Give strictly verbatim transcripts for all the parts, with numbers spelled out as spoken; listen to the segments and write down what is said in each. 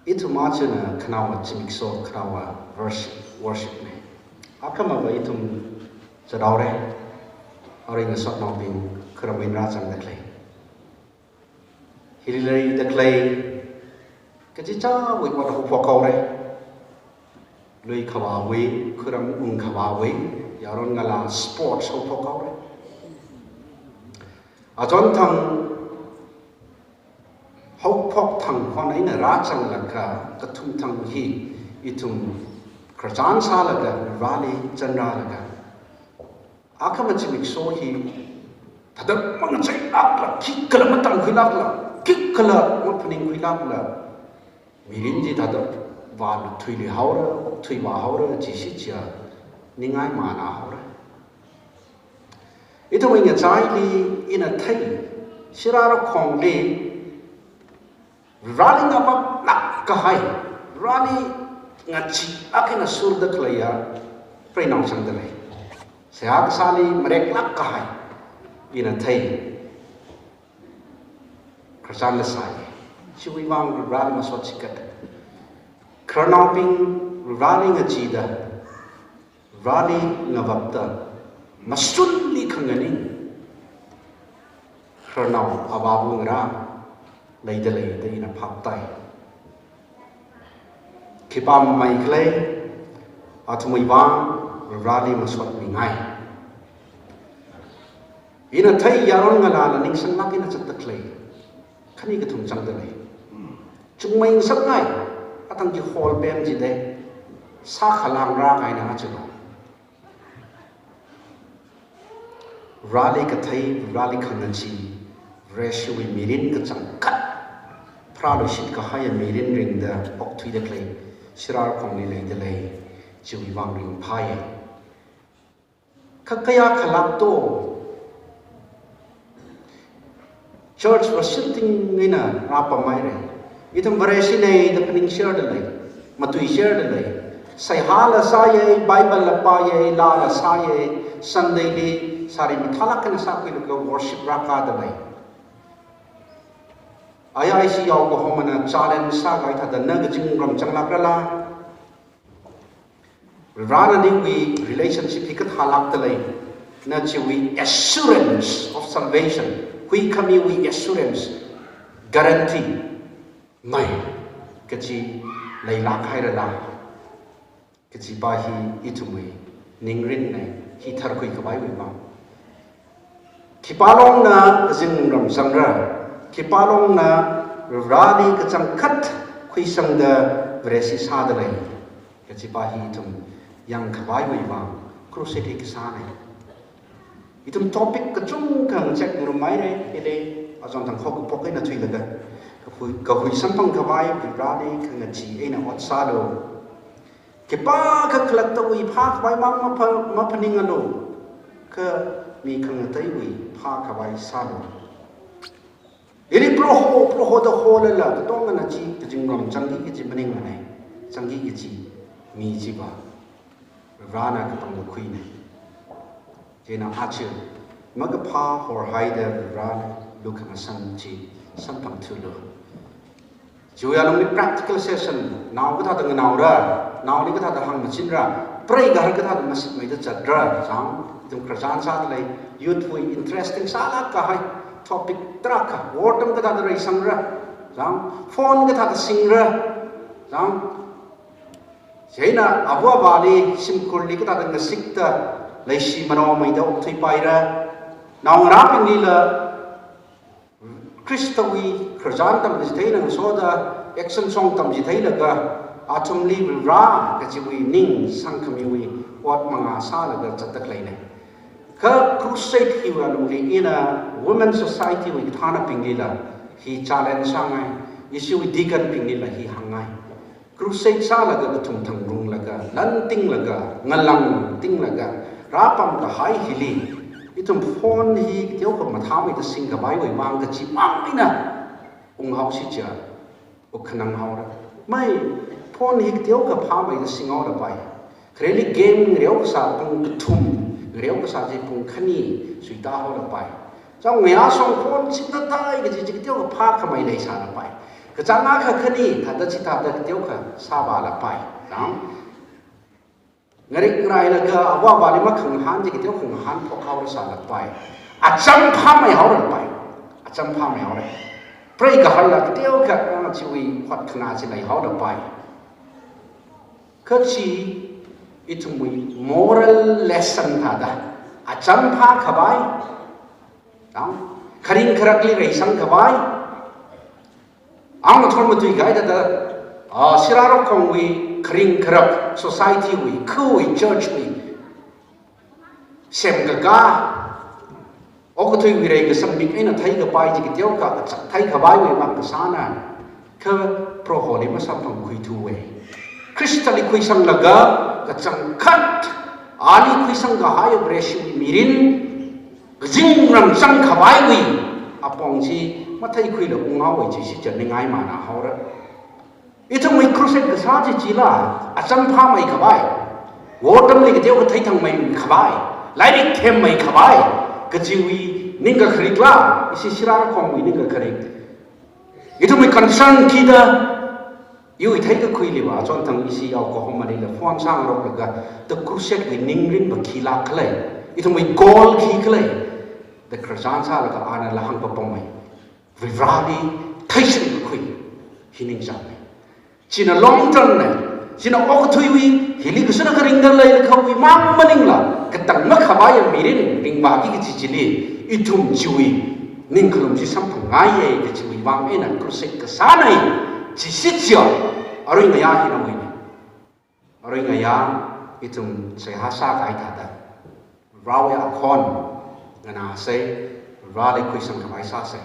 Ithum achina khanaowa zimiksho, khanaowa worship, worship ne. Akhamava ithum chadaore, arui ngasotnaobing kharamwui rāzangda khalei. Hili leida khalei, kachichāwui ot haophok haore. Lui khavāwui, khuram ung khavāwui, yaron ngalā sports haophok haore. Achon thang haophok thang khon eina rāzanglaga, kathum thang hi ithum khararchan sālaga, Vareli chanrālaga, akhama zimiksho hi thada mangachei lākla, khikhala matangkhui lākla, khikhala maphaningkhui lākla, mirin chi thada vāthuilui haora, thuivā haora, chi shichia ningai mana haora. Ithumwui ngachaili ina thei, Sirarakhongli Vareli ngavaplāk kahai, Vareli ngacheelāk eina surda khaleiya preinao changda lei. Seihā kasāli mareklāk kahai, ina thei, khararchanla sāi. Chiwui vang Vareli masot chikat. Khararnaobing Vareli ngacheeda, Vareli ngavapta, mashunli khanganing khararnao avāva ngarā leida lei da ina phaptai. Khipā mamei khalei, athumwui vang Vareli masotmingai. Ina thei yaron ngalāna ningsanglāk eina zatda khalei khani kathum changda lei. Chungmei ngasakngai, athang chi hall pen chida, sākhalang rākahaina aja lo. Vareli kathei, Vareli khangachee, Vareshiwui mirin kachangkhat pharāluishit kahaiya mirin ringda okthuida khalei, Sirarakhongli leida lei, chiwui vang ringphāya. Kha kayākha lāk to, church va shitting eina rāpamhaira. Ithum Vareshi nei da phaningserda lei, matuiserda lei. Seihāla sāya, Bible la pāya, laala sāya, Sunday li sari mathālāk eina sākhuilaga worship rākāda lei. Aya ishi yao kahomana challenge sākahai thāda na kazingram changlākrala? Varena nawui relationship hi kathālākda lei, na chiwui assurance of salvation, huikhamiwui assurance, guarantee, mei, kachi leilāk hairala, kachi pa hi ithumwui ningrin nei, hi tharkhui khavaiwui vang. Khipā longna kazingram zangra, khipā longna Vareli kachangkhat khuisangda Vareshi sāda lei, kachi pa hi ithum yangkhavaiwui vang crusade hi kasā nei. Ithum topic kachungkha ngachek ngarumhaira, hili achon thang kho kaphok eina thuilaga, kahui, kahui samphang khavai, Vareli khangachee eina ot sālu. Khipākha khalattawui phākhavai mang mapha-, maphaningalu, kha mi khangateiwui phākhavai sālu. Hili Proho, Proho da holala, katongana chi kazingram changki kachi maningmana, changki kachi mi chiva Varena kapangkakhui nei. Chieina aja makaphā horhaida Vareli lukhamashan chi samphangthulu. Chiwui alungli practical session, nao kathāda nganaora, naoli kathāda hāngmachinra, preigahar kathāda mashitmeida zatra, zang, ithum khararchan sāda lei, youth wui interesting sālāk kahai topic tarākha, wortam kathāda reisangra, zang, phone kathāda singra, zang, chieina ava avāli shimkhurli kathāda ngasikta, leishi manaomeida okthuipaira, naongarābinglila Khristawui khararchan tamchithei eina ngasoda, action song tamchitheilaga, athumli Vare kachiwui ning sangkhamiwui ot mangā sālaga zatda khalei nei. Kha crusade hiwui alungli ina Women Society wui kathānabinglila hi challenge sāngai, ishiwui deacon binglila hi hāngngai. Crusade sālaga kathum thang runglaga, lan tinglaga, ngalang tinglaga, rāpam kahai hili, ithum phone hi kateokha mathāmeida singkhavaiwui vang kachimang eina unghaosi chiakha khanang haora. Mei, phone hi kateokha phāmeida singhaolapai. Khareli game ngareo kasā pung kathum, ngareo kasā chi pung khani suita haolapai. Chang ngayā shong phone singda tai kaji chi kateokha phākhamei leisālapai. Kachāng akha khani, thāda chithāda kateokha sāvālapai. Dang. Ngarik ngarailaga avāvali makhangahān chi kateokha ngahānphok haora sālapai. Acham phāmei haolapai. Acham phāmei haora. Pray kaharla kateokha, ah, chiwui hotkhanā chi leihaolapai. Kha chi ithumwui moral lesson thāda. Acham phākhavai. Dang. Kharing kharakli reisangkhavai. Ang ngathor matui kahai thāda, ah, Sirarakhongwui kharing kharak, society wui, khawui, church wui semkakā, okathuiwui reikasang mik eina theikapai chi kateokha achak theikhavaiwui vang kasāna, kha Proholi masamphangkhuithuwa. Khristali khuisanglaga kachangkhat, ali khuisang kahai Vareshiwui mirin, kazingram zangkhavaiwui apong chi matheikhuila unghaowa chi, chi chaningai mana haora. Ithumwui crusade kasā chi chila, acham phāmeikhavai, war tamli kateokha theithangmeikhavai, lairik themmeikhavai kajiwui ningkakharik la, ishi Sirarakhongwui ningkakharik. Ithumwui concern kida, iwui theikakhuiliva, achonthang ishi yao kahomali la phone sāngaroklaga, the crusade wui ningrin va khila khalei, ithumwui goal khi khalei, the khararchan sālaga ana la hāngpapammei. Varivarali theishingkakhui, hi ningchāngna. China long term na, china okathuiwui, hili kasuna kharingda leilakhawui mang maningla, katang makhavaiya mirin ringvāki kaji chili, ithum chiwui ningkhalum chi samphangngaiya kajiwui vang eina crusade kasāna, chi shichin, arui ngayā hi nawuina. Arui ngayā ithum seihā sākahai thāda, Varewui akhon nganāsa, Vareli khuisangkhavai sāsa.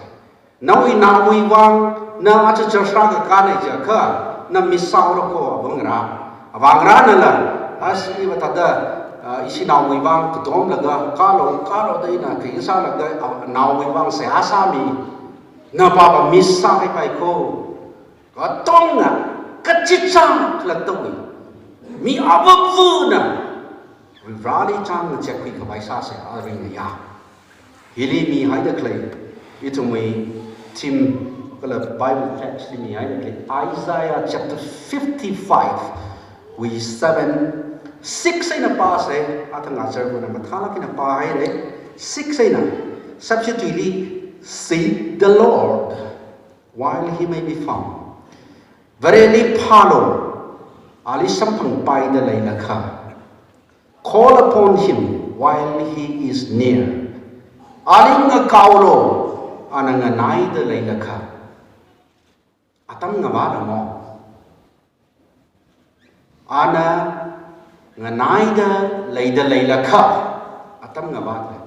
Nawui naowui vang, na aja church rākakāna jiakha, na miss sāhaora ko, avāngarā. Avāngarānala, as iva thāda, ah, ishinaowui vang katomlaga, kalo, kalo da ina kaying sālaga, ah, naowui vang seihā sāmi, na papa miss sāhaipai ko. Katonga, kachichāng khalattawui, mi avavuna, Vareli chāng ngachekkhuikhavai sāsa arui ngayā. Hili mihaida khalei, ithumwui theme kala Bible text li mihaida khalei, Isaiah chapter fifty-five wui seven, six eina pāsa, athang acharuina mathālāk eina pāhaira, six eina, substitutely, "Seek the Lord while he may be found." Vareli phālu, ali samphangpaida leilakha. "Call upon him while he is near." Ali ngakaolu, ana nganaida leilakha. Atam ngavāda mo. Ana nganaida leida leilakha, atam ngavāda lei.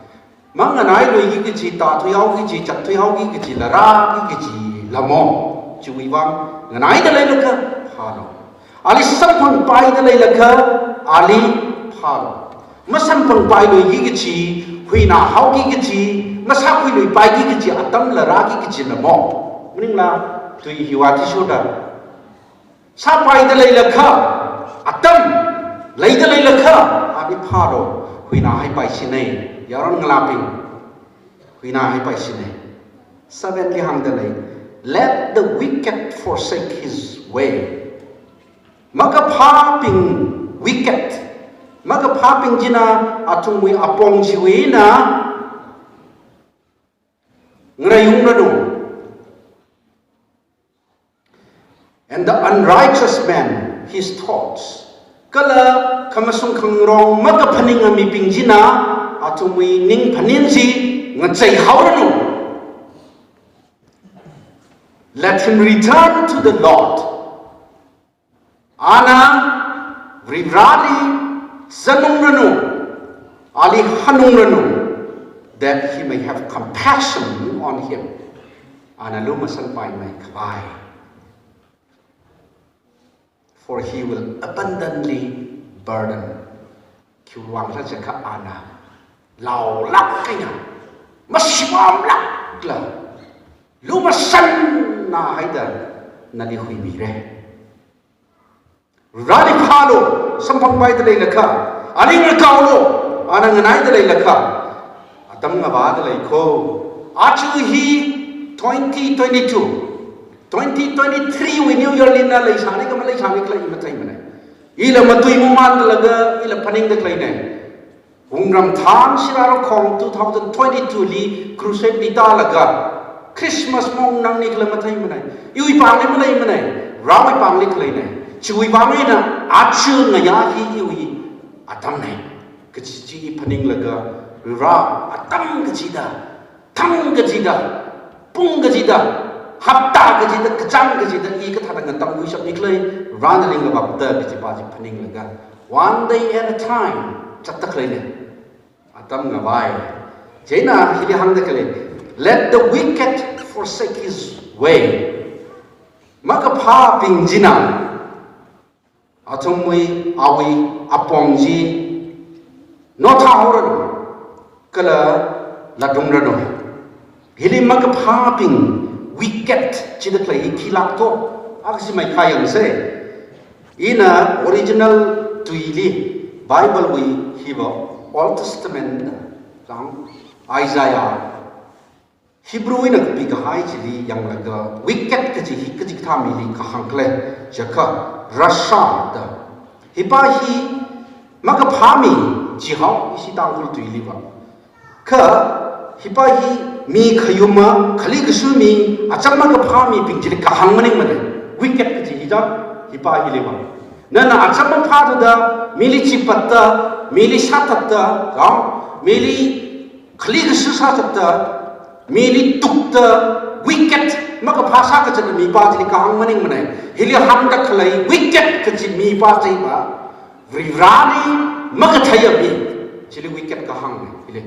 Manganailuiki kaji, tāthuihaoki kaji, chatthuihaoki kaji, larāki kaji lamo. Chiwui vang nganaida leilakha phālu. Ali samphangpaida leilakha, ali phālu. Masamphangpailuiki kaji, huinahaoki kaji, masākhuiluipaiki kaji atam larāki kaji lamo. Maningla, tui hiwui athishurda, sāpaida leilakha, atam leida leilakha, ali phālu, huinahaipaishina, yaron ngalābing, huinahaipaishina. Seven li hāngda lei, "Let the wicked forsake his way." Makaphābing, wicked, makaphābing china athumwui apong chiwui eina ngareiyungranu. "And the unrighteous man, his thoughts." Kala khamashung khangarong makaphaninga mibing china athumwui ning phaning chi ngacheihaoranu. "Let him return to the Lord." Ana Varivarali zanungranu, ali hanungranu, "that he may have compassion on him." Ana lumashanpaimeikhavai. "For he will abundantly burden." Khiwuivang khala jiakha ana laolāk eina, mashimānlākla, lumashanna haida nali huimira. Vareli phālu, samphangpaida leilakha, ali ngakaolu, ana nganaida leilakha, atam ngavāda lei ko. Aja hi twenty twenty-two. Twenty twenty-three wui New Year li na leisāni kha maleisāni khala i matheimanei. Ila matui mamānlaga ila phaningda khaleina. Wungram thang shirāra khong two thousand twenty-two li crusade li tālaga Christmas maungnangni khala matheimanei. Iwui pāngli maleimanei. Varewui pāngli khaleina. Chiwui pāng eina aja ngayā hi iwui atamnei kaji chi phaninglaga, Vare atam kachida, thang kachida, pung kachida, hapta kachida, kachāng kachida, i kathāda ngatamkhuishapni khala, Varena ringavāda kajipa chi phaninglaga, one day at a time, zatda khaleina. Atam ngavai. Chieina hili hāngda khalei, "Let the wicked forsake his way." Makaphābing china athumwui, awui apong chi nothāhaoranu, kala latungranu. Hili makaphābing, wicked chida khalei hi khilāk to, akha si maikhā yangsei. Ina original tuili, Bible wui hiva Old Testament zang, Isaiah, Hebrew eina kapikahai chili yanglaga, wicked kaji hi kachikathā mili kahāng khala, jiakha rasha da. Hipa hi makaphā mi jihao, ishi Tangkhul tuiliva. Kha hipa hi mi khayuma, khali kashu mi, acham makaphā mibing chili kahāng maningmanei. Wicked kaji hi jang, hipa hiliva. Nana acham maphāthuda, mili chipatda, mili sāthatda, jang, mili khali kashu sāthatda, mili tukda, wicked, makaphā sākazat mipa chili kahāng maningmanei. Hili hāngda khalei wicked kaji mipa chiva, Vareli makatheiya mi, chili wicked kahāngnei, hili.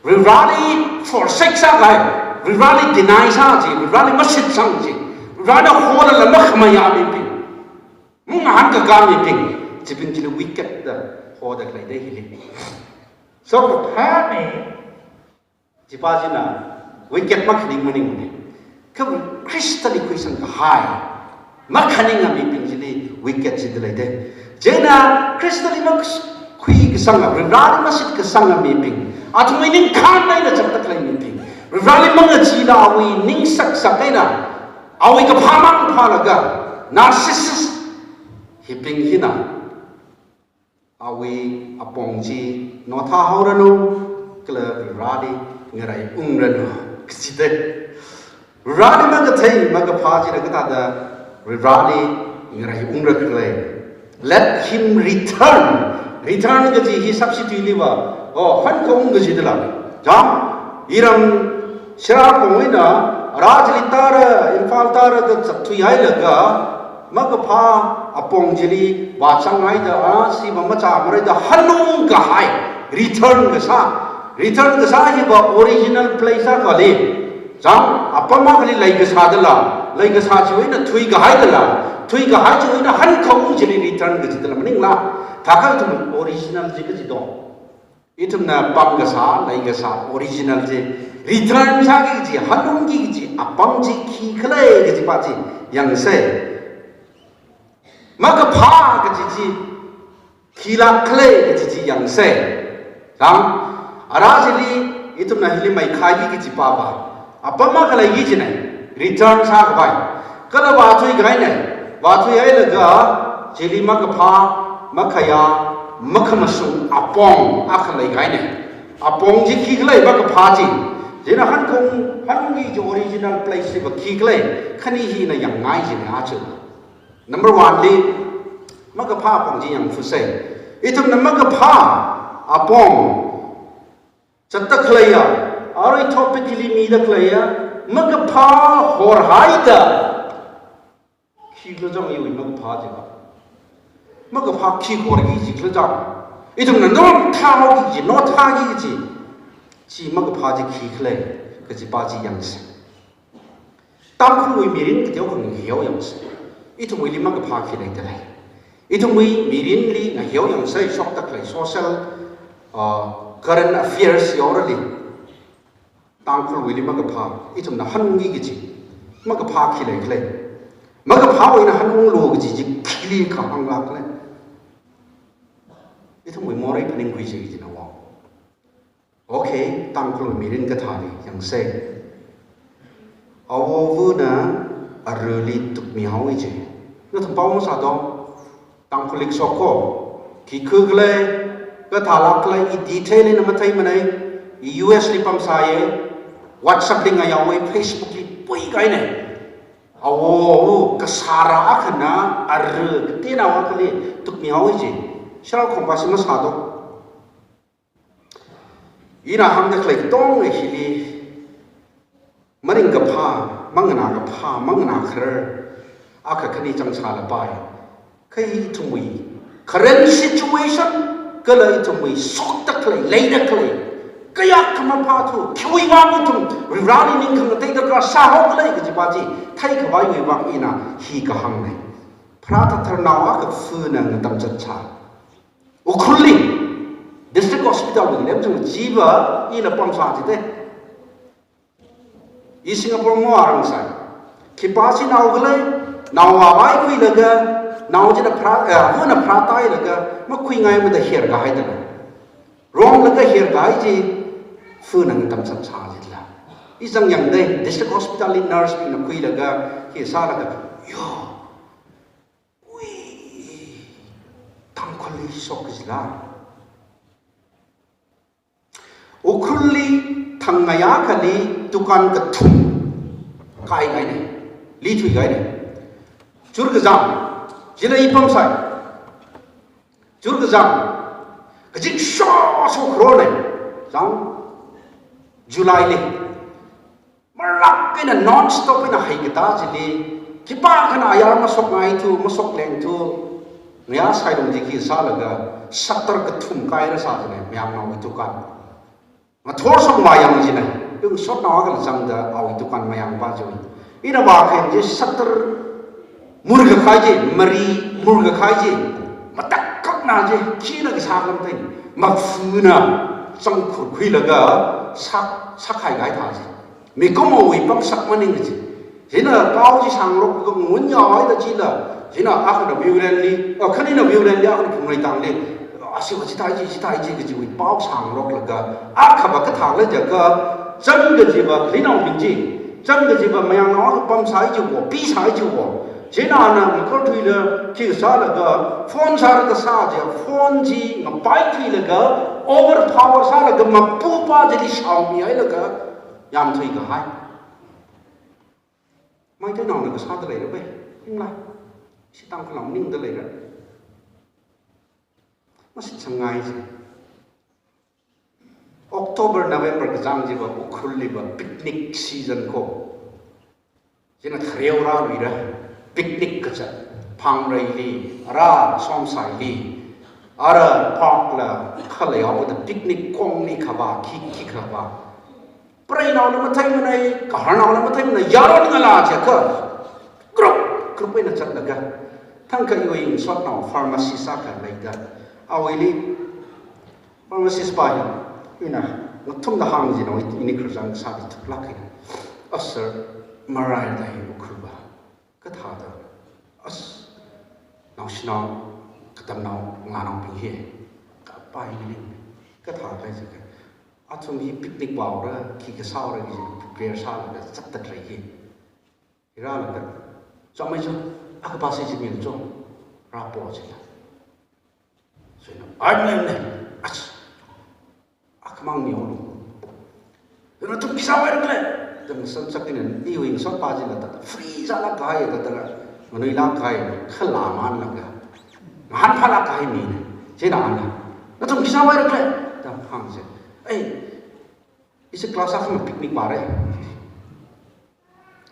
Vareli forsake sākahai, Vareli deny sā chi, Vareli mashitsang chi, Varena holala makhamayā mibing, mungahān kakā mibing, chibing chili wicked da hoda khaleidei hili. So, kaphā mi, chipa china wicked makhaning maningmanei. Kha Khristali khuisangkahai makhaninga mibing chili wicked chida leidei. Chieina Khristali makhuikasanga, Vareli mashitkasanga mibing, athumwui ningkhān eina zatda khalei mibing, Vareli mangachila awui ningsaksak eina, awui kaphā mang phālaga, narcissist, hibing hina awui apong chi nothāhaoranu, kala Vareli ngaraiungranu, kachidei. Vareli makathei makaphā china kathāda Vareli ngaraiungra khala. Let him return. Return kaji hi substitute liva, oh, hankaung kajidala. Jang, iram Sera kongwui eina, ara chili tāra, Imphal tāra da zatthuihailaga, makaphā apong chili vāzanghaida, ara siva machāmara da hanungkahai, return kasā. Return kasā hiva original place akhali, jang, apam akhali leikasādala, leikasā chiwui eina thuikahaidala, thuikahai chiwui eina hankaung chili return kajidala maningla. Thākha ithum original chi kaji do. Ithumna pamkasā, leikasā, original chi return sāki kaji, hanungki kaji apam chi khikhala kajipa chi yangsei. Makaphā kaji chi khilāk khala kaji chi yangsei. Jang, ara chili ithumna hili maikhāki kajipava, apam akha leiki jinei, return sākhavai. Kala vāthuikahainei, vāthuihailaga chili makaphā, makhayā, makhamashung apong akha leikahainei. Apong chi khikhala, makaphā chi. Chieina hankaung, hanungki kaji original place chiva khikhala, khani hina yangngai jinei aja. Number one li, makaphā apong chi yangphusei. Ithumna makaphā apong zatda khaleiya, arui topic hili mida khaleiya, makaphā horhaida khikhala jang iwui makaphā chiva. Makaphā khihorki kajikhala jang, ithumna nothāhaoki kaji, nothāki kaji, chi makaphā chi khikhala kajipa chi yangsei. Tangkhulwui mirin kateokha ngaheo yangsei. Ithumwuili makaphā khi leidalei. Ithumwui mirinli ngaheo yangsei, shokda khalei social, uh, current affairs yaorali. Tangkhulwuili makaphā, ithumna hanungki kaji, makaphā khi leikhala. Makaphāwui eina hanunglu kaji chi khili kahāng lākhala. Ithumwui morei phaningkhui chi kajina wo. Okay, Tangkhul mirin kathāli yangsei. Awo avana arili tukmihaowa ji. Nathum pao masādo. Tangkhul leikashi ko, khi khalei, kathālāk khalei, i detail eina matheimanei, i U S li pamsāya, WhatsApp li ngayaowei, Facebook li puikahainei. Awo, kasāra akhana, arili, kateonao akhali tukmihaowa ji. Sharao khongpa si masādo. Ina hāngda khalei katonga hili, maringkaphā, manganākaphā, manganākharar, akha khani chang sālapai. Kha ithumwui current situation, kala ithumwui shokda khalei, leida khalei, kayākha maphāthu, khiwui vang ithum Varivarali ning khangatei darkar sāhao khalei kajipa chi theikhavaiwui vang ina hi kahāngnei. Pharāthatharnao akha fana ngatamchat sā. Ukhrulli, District Hospital wui lemchung chiva ina pamsā jite. I Singapore mo arang sai. Khipā chi nao khalei, nao avai khuilaga, nao china pharā, eh, huna pharātailaga, makhuingaimada herkahaida. Romlaga herkahai chi, fana ngatamchat sā jila. I zangyangdei, District Hospital li nurse bingna khuilaga, hi sālaga, yo, ui, Tangkhulli shok jila. Ukhrulli thang ngayā akhali dukan kathum kaikahainei, lithuikahainei. Churkazang, chila i pamsai. Churkazang, kaching shosho kharonei, zang July li. Marak eina non-stop eina haikatā chili, khipākhana ayar mashokngaithu, mashoklengthu, ngayā sailung chi khi sālaga, shutter kathum kairasā jinei, mayarnaowui dukan. Ngathor shok mayang jinei, yung shotnao akhala zangda awui dukan mayangpa chiwui. Ina vākhain chi shutter murkakahai chi, mari murkakahai chi, matakkakna chi, khina kasā khamteng, mafuna changkhur khuilaga sak, sakhaikahai thā chi. Mikumowui pangshap maning chi. China pao chi sāngarok khangun yaohaida chila. China akhana Viewland li, oh, khanina Viewland li, akhana Phungreitang li. Ashiva chithāi chi, chithāi chi kajiwui pao sāngaroklaga. Akhava kathālei jiakha, chang kajiva, linaobing chi. Chang kajiva mayangnao akha pamsai chiwo, pisai chiwo. China ana ngakarthuila, khi sālaga, phone sāra kasā chi, phone chi ngapaithuilaga, overpower sālaga, mapupa chili shaomihailaga, yamthuikahai. Meiteinaona kasāda leira bai, hingla. Ishi Tangkhulnao maningda leira. Mashitsangngai chi. October, November kazang chiva Ukhrulliva picnic season ko. China khareo rāluira, picnic kazat, Phangreili, ara Somsaili, ara park la khaleihaoda picnic kongli khavā, khi, khi khavā. Preinaona matheimanei, gaharnaona matheimanei, yaron ngalā jiakha. Group, group eina zatlaga. Thangkha iwui ngasotnao pharmacist akha leida. Awuili, pharmacist pa hi, ina, ngathumda hāng jina, ini khararchān kasāli thuklāk eina. Oh, sir, maraida hi Ukhrulva. Kathāda, as, naoshinao, katamnao, ngalānaobing hi, kapai maning, kathāda jiakha. Athum hi picnic vāhaora, khi kasāhaora kaji prepare sālaga zatda lei hi. Hi rālaga, chāmei chāng, akha pasi chi mil chāng, rāpo chila. China, ai mil ne, ach, akhamang mihaolu. China, nathum khi sāvairakhala? Tang san sak ina, iwui ngasotpa chila ta, free sālāk kahai, ta, ta, nganuilāk kahai, khalā manlaga. Ngahānphālāk kahai mi ne. China ana, nathum khi sāvairakhala? Ta hāng chi. Ei, ishi class akhana picnic vāra.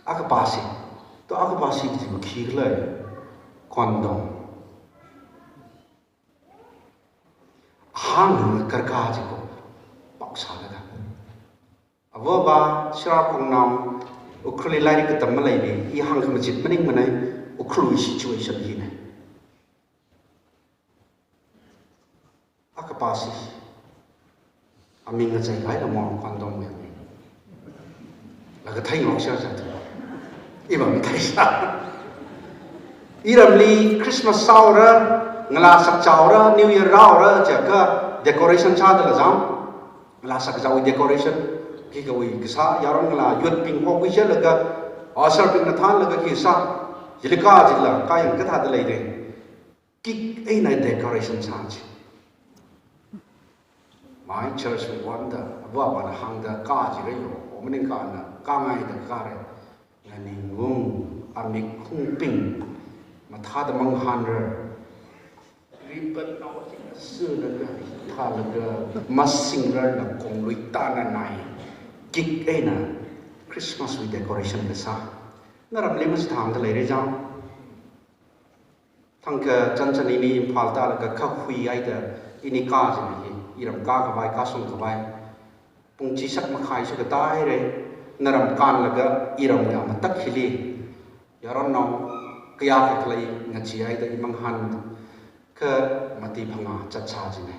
Akha pasi. To akha pasi chi khi khalei. Condom. Hāng karka chi ko. Pao sālaga. Avāva, sharao khongnao, Ukhrulli lairik katam maleili, i hāngkhamachit maningmanei, Ukhrulwui situation hina. Akha pasi. Aming ngachei kahaila mo condom ya. Laga theingarok sāsā tu. Iva matheisā. Iramli Christmas sāhaora, ngalā sakchāhaora, New Year rāhaora, jiakha decoration sāda kazang. Ngalā sakchāwui decoration, khikha wui kasā, yaron ngalā youth bing hokhui shelaga, Pastor bingna thānlaga khi sā, chili kajila, kayang kathāda leire. Cake eina decoration sā chi. My church wui vangda, avāvana hāngda, kajira yo, o maningkha ana, kangaida kare. Nganingvung, amik khungping, mathāda manghanrar. Ribbon nao singlaga, thālaga, masingrarna konglui tānanai. Cake eina Christmas wui decoration kasā. Naramli machithāmada leire chang. Thangkha chānchan ini Imphal tālaga khahui haida ini kajina hi, iram kakhavai, kashungkhavai. Pung chi shak makhai shukatāhaire, naram kanlaga iramwui amatak hili. Yaron nao kayākha khalei ngachee haida i manghan, kha mati phangā chatsā jine.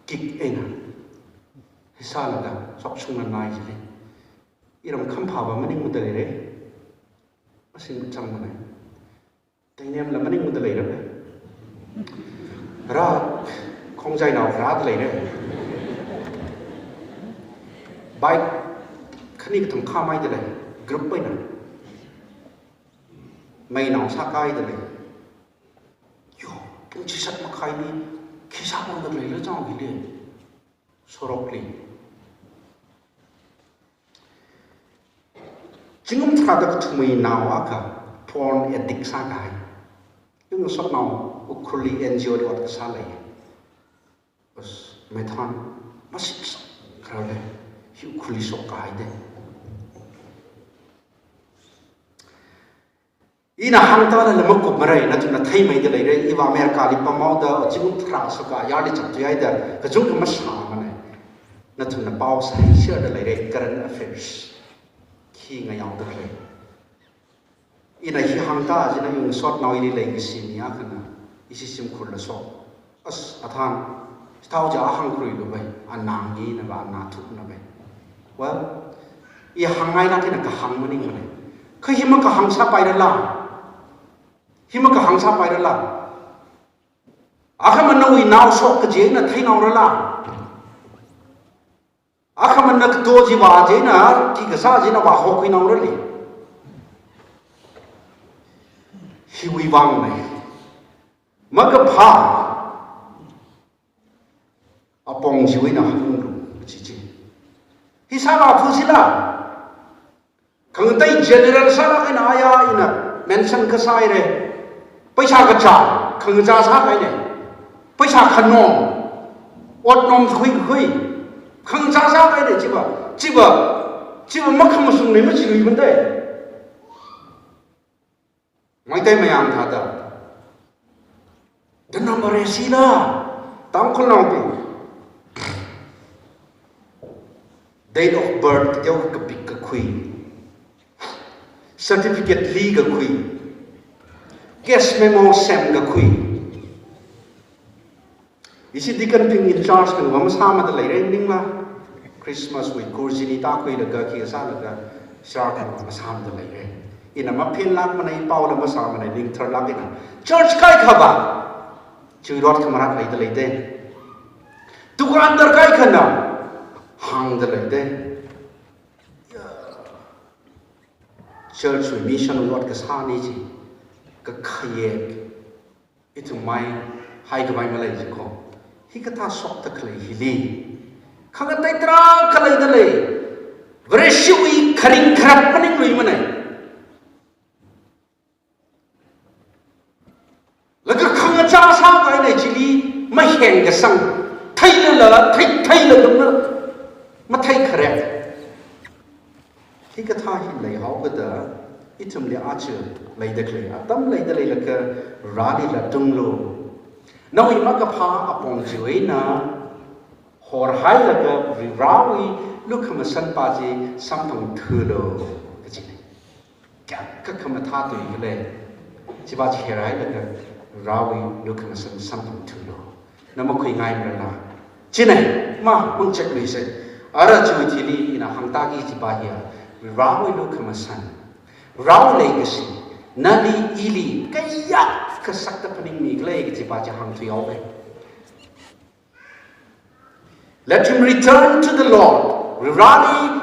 Cake eina. Hi sālaga, shokshungnanai jine. Iram khamphāva maningmada leire. Masing chang mane. Tainemla maningmada leire. Rā, khongjainao rāda leire. Bike khani kathum khamaida lei, group eina. Meinao sākaida lei. Yo, pung chi shak makhaili, khi sāpamda leila chang hili. Sorokli. Zingkum tharāda kathumwui nao akha porn addict sākahai. Yungsotnao Ukhrulli N G O li ot kasā lei. Bas, maithan, masip sā, kharale, hi Ukhrulli shokkahaide. Ina hāngtālala makup marai, nathumna theimeida leire, iva America li pamhaoda, zingkum tharā shokka, ayarli chapthuihaida, kachungkha masāmane. Nathumna pao sāshida leire, current affairs. Khi ngayaoda khalei. Ina hi hāngtā china yungsotnao ili leikashi mi akhana, ishi shimkhurla shok. As, athan, chithao ja ahāngkhuilu bai, anang nina ba, ana thukna bai. Well, i hāngngailāk eina kahāng maningmane. Kha hi makahāng sāpairala. Hi makahāng sāpairala. Akhamanawui nao shok kaji eina theinaorala. Akhamana kato chi vā china, khi kasā china vāhokhuinaorali. Hiwui vangna. Makaphā. Apong chiwui eina hānglu, chi chi. Hi sāla phu sila. Khangatei general sālāk eina aya ina mention kasā haire. Paisa kachā, khangachā sākahaine. Paisa khanom, otnom khuikhui. Khangachā sākahaine chiva, chiva, chiva makhamasung nei machiluimade. Meitei mayang thāda. Dana maresila, Tangkhulnaobing. Date of birth, teo kapik kakhui. Certificate li kakhui. Case memo sem kakhui. Ishi deacon bing in charge bingva masāmada leire ningla. Christmas wui khur chili tākhuilaga khi sālaga shark bingva masāmada leire. Ina maphenlākmane, paola masāmane, ningtharlāk eina. Church kaikhava. Chiwui rot khamarat leida leide. Tukandar kaikhana. Hāngda leide. Church wui mission wui ot kasāne chi. Kakhayek. Ithum mai haikhavai malei jiko. Hikathā shokta khalei hili. Khangatei tarākha leida lei. Vareshiwui kharing kharat maningluimane. Laga khangachā sākahaine chili maheng kasang. Theilala, thei, theilala ma, mathei kharat. Hikathā hi leihaokada, ithumli aja leida khalei, atam leida leilakha, Vareli latunglu. Nawui makaphā apong chiwui eina, horhailaga Varewui lukhamashan pa chi samphangthuilu, kajine. Kayākha khamathā tui khalei, chiva chi horhailaga Varewui lukhamashan samphangthuilu. Na makhuingai marala. Chine, ma, mangchek luise. Ara chiwui thili ina hāngtāki chiva hiya. Varewui lukhamashan. Varewui leikashi. Nali ili kayākha sakta phaningmi khalei kajiva chi hāngthuihaowe. Let him return to the Lord. Vareli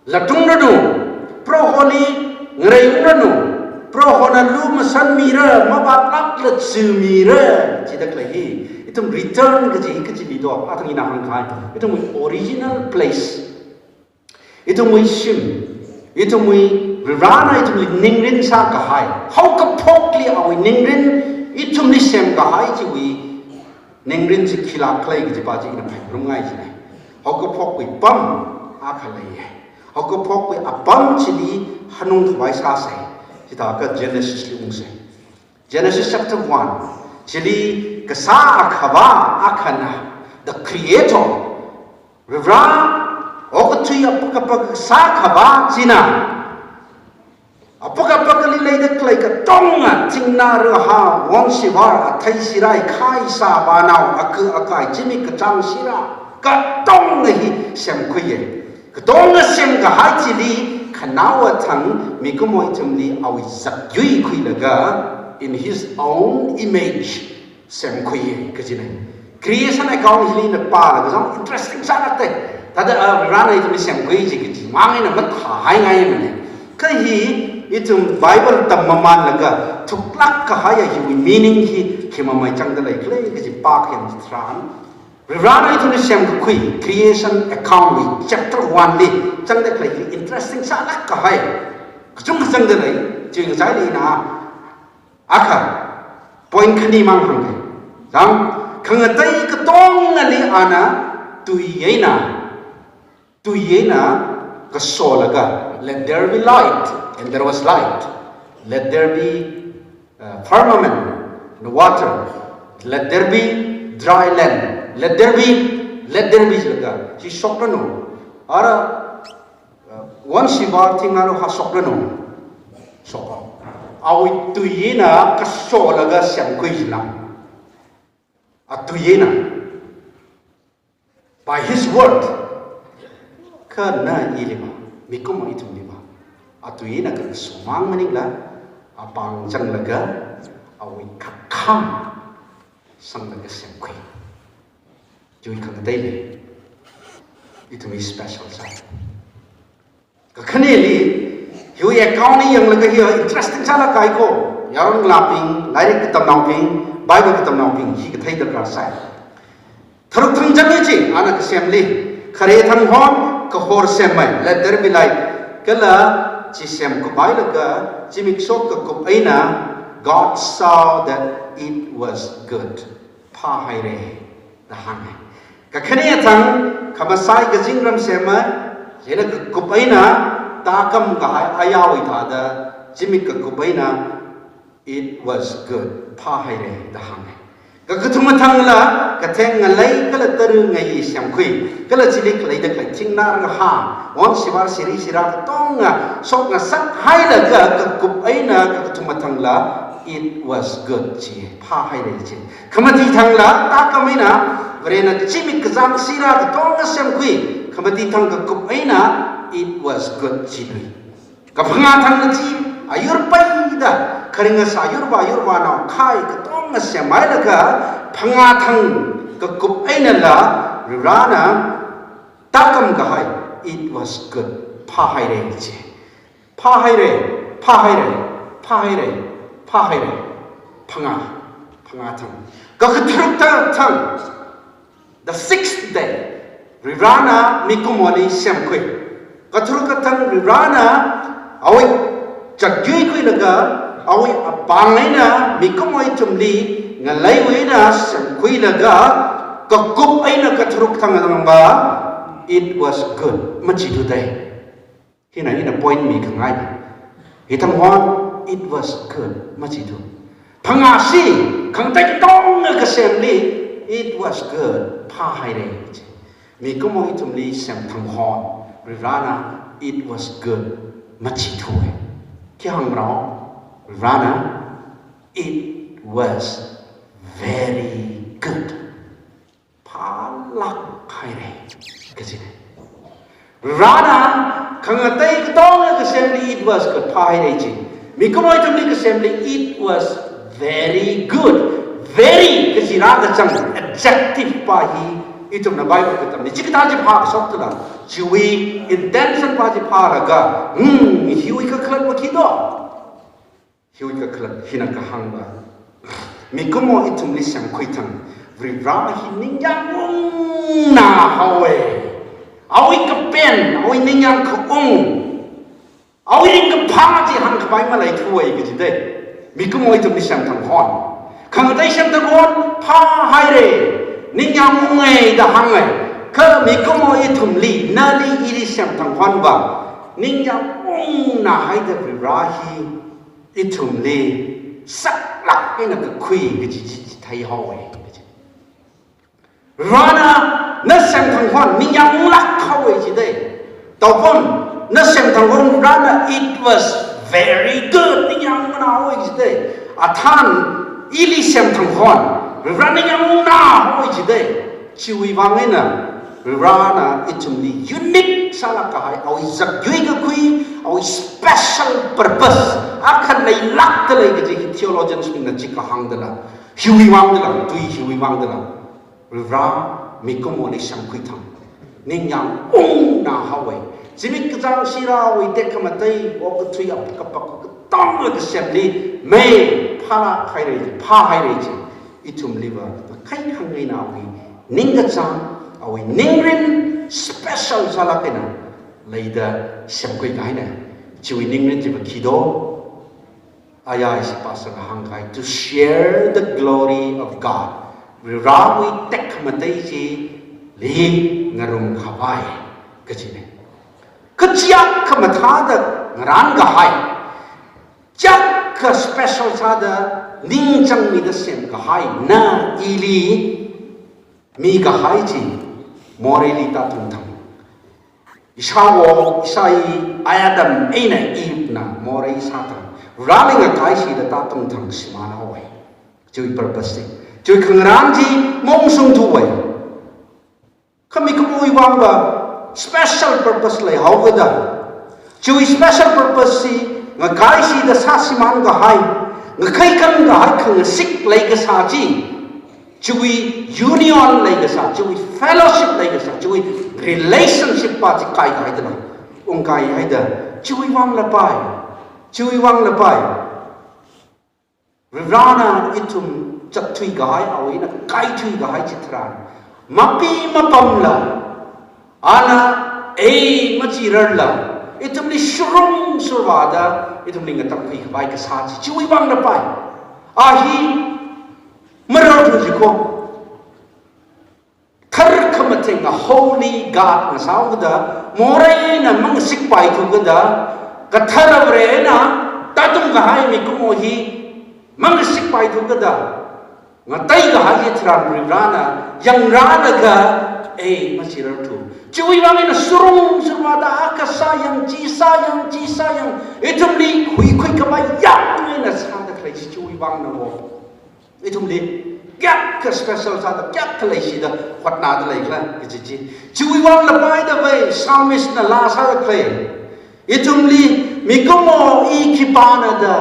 latungranu. Proholi ngarei ungranu, Prohona lumashanmira, mavātlākla chimira, jida khalei hi. Ithum return kaji, kachili do, athang ina hāngkahai. Ithumwui original place. Ithumwui shim, ithumwui Varivarana ithumli ningrin sākahai. Haokaphokli awui ningrin, ithumli semkahai chiwui ningrin chi khilāk khalei kajipa chi ina phairum ngai chine. Haokaphokwui pam akha leiye. Haokaphokwui apam chili hanung khavai sāsai. Chithākha Genesis li ungse. Genesis chapter one. Chili Kasā Akhava akhana, the creator. Varivara, okathui apakapaka Kasā Akhava china, apakapakali leida khalei katonga, thingna, raha, won, shivar, athei, sirai, khai, sā, vānao, aku, akai, zimik, kachāng, sira, katonga hi semkhuiye. Katonga semkahai chili khanaowa thang mikumo ithumli awui zakyui khuilaga, in his own image, semkhui kajina. Creation account hili ina pālaga zang interesting sālākte. Thāda, ah, Varivarana ithumli semkhui chi kaji mang eina mathāhai ngaimane. Kha hi ithum Bible tam mamanlaga thuklāk kahaiya hiwui meaning hi khi mamai changda leikhala kaji pākhayang chitharan, Varivarana ithumli semkakhui creation account wui chapter one li changda khalei hi interesting sālāk kahai. Kachungkha changda lei, chi ngachaili ina akha, point khani mang hāngke. Zang, khangatei katongali ana tui eina, tui eina kasolaga, "Let there be light," and there was light. "Let there be, uh, firmament, the water. Let there be dry land. Let there be, let there be," laga, chi shokranu. Ara, uh, won, shivar, thingna, raha shokranu. Shoka. Awui tui eina kasolaga semkhui jina. Atui eina. By his word. Kha na ili ma, mikumo ithumli ma, atui eina kasomang maningla, apāng changlaga, awui khakham sanglaga semkhui. Chiwui khangateili ithumwui special sāi. Kakhaneli, hiwui account hi yanglaga hi interesting sālāk kahai ko. Yaron ngalābing, lairik katamnaobing, Bible katamnaobing, hi kathei darkar sāi. Tharuk thang chang hi chi, ana kasemli, khare thang hon, kahor semmei, "Let there be light." Kala chi semkup hailaga, zimik shok kakup eina, "God saw that it was good." Phāhaire da hānge. Kakhane thang, khamasai kazingram semma, chieina kakup eina, tākam kahai ayarwui thāda, zimik kakup eina, "It was good." Phāhaire da hānge. Kakathuma thangla, katheng ngalei kala tara ngayi semkhui. Kala chili khaleida khalei thingna raha, won, shivar, siri, sira katonga shokngasak hailaga kakup eina kakathuma thangla, "It was good," chi, phāhaire chi. Khamati thangla, tākam eina, Varena zimik kachāng sira katonga semkhui. Khamati thang kakup eina, "It was good," chi lui. Kaphangā thangna chi, ayur paida, kharinga sā ayur vā, ayur vānao khai katonga semhailaga, phangā thang kakup einala, Varena tākam kahai, "It was good." Phāhaire chi. Phāhaire, phāhaire, phāhaire, phāhaire. Phangā, phangā thang. Kakatharuk thang, the sixth day, Varena mikumoli semkhui. Katharuk kathang Varena awui zakyui khuilaga, awui apāng eina mikumo ithumli ngaleiwui eina semkhuilaga, kakup eina katharuk thang nangba, "It was good," machithu dai. Hina ina point mikhangai. Hithang hon, "It was good," machithu. Phangāshi, khangatei katonga kasemli, "It was good," phāhaire chi. Mikumo ithumli semthang hon, Varena, "It was good," machithu. Khi hāngmarao, Varena, "It was very good." Phālāk haire kajine. Varena khangatei katonga kasemli "It was good," phāhaire chi. Mikumo ithumli kasemli "It was very good." Very kaji rākachang adjective pa hi Ithumna Bible katamli chikathā chi phākashok tala, chiwui intention pa chi phālaga, hmm, hiwui kakhalat va khi do? Hiwui kakhalat hina kahāng va, mikumo ithumli semkhui thang, Varivara hi ningyāng ungna haowa. Awui kapen, awui ningyāng kaung, awui ringkaphā chi hāngkhavai maleithuwa kajida. Mikumo ithumli semthang hon, khangatei semthang hon phāhaira, ningyāng unga da hānga. Kha mikumo ithumli, nali ili semthang hon va, ningyāng ungna haida Varivara hi ithumli saklāk eina kakhui kaji chi, chi theihaowa kaji. Varena na semthang hon ningyāng unglāk haowa jida. Taopam, na semthang hon Varena, it was very good, ningyāng ungna haowa jida. Athān, ili semthang hon Varena ningyāng ungna haowa jida. Chiwui vang eina Varena ithumli unique sālāk kahai, awui zakyui kakhui, awui special purpose akha leilākda lei kaji hi theologians bingna chi kahāng tala, hiwui vang tala, tui hiwui vang tala, Varivara mikumoli semkhui thang ningyāng ungna haowa. Zimik kachāng sirāwui tekhamatei, okathui, ap kapak katonga kasemli mei phālāk haira, phāhaira chi, ithumli va makhai khangaina awui ningkachāng, awui ningrin special sālāk eina leida semkhui kahaina. Chiwui ningrin chi va khi do? Aya ishi pastorna hāngkahai, to share the glory of God. Varivarawui tekhamatei chili ngarumkhavai kajina. Kachiyākha mathāda ngarānkahai, chiyākha special sāda ningchāngmida semkahai, na ili mikahai chi moreili tātungthang. Ishāwo, ishāyi Adam eina Eve na morei sāthang, Vareli ngakaishida tātungthang shimānhaowa. Chiwui purpose chi, chiwui khangarān chi maungshungthuwa. Kha mikumowui vang va special purpose leihaokida, chiwui special purpose chi ngakaishida sāshimānkahai, ngakhai khankahai khangasik leikasā chi, chiwui union leikasā, chiwui fellowship leikasā, chiwui relationship pa chi kaikahai tala, ungkaihaida, chiwui vang lapai, chiwui vang lapai. Varivarana ithum zatthuikahai, awui eina kaithuikahai chitharan, mapi mapamla, ana ei machirarla, ithumli shurung shurvāda, ithumli ngatamkhuikhavai kasā chi, chiwui vang lapai. A hi mararthu jiko. Tharkhamatheng a holy God ngasāhaokida, moreina mangasikpaithu kada, kathara Varena tātungkahai mikumo hi mangasikpaithu kada, ngateikahai chitharan Varivarana yangrālaga, ei machirarthu. Chiwui vang eina shurung shurvāda, a kasā yang, chi sā yang, chi sā yang, ithumli khuikhuikhavai yang eina sāda khalei chi, chiwui vang navo. Ithumli kayākha special sāda, kayākha leishida hotnāda leikhala kaji chi, chiwui vang lapaida vai, psalmist na laa sāda khalei. Ithumli, mikumo i khipāna da,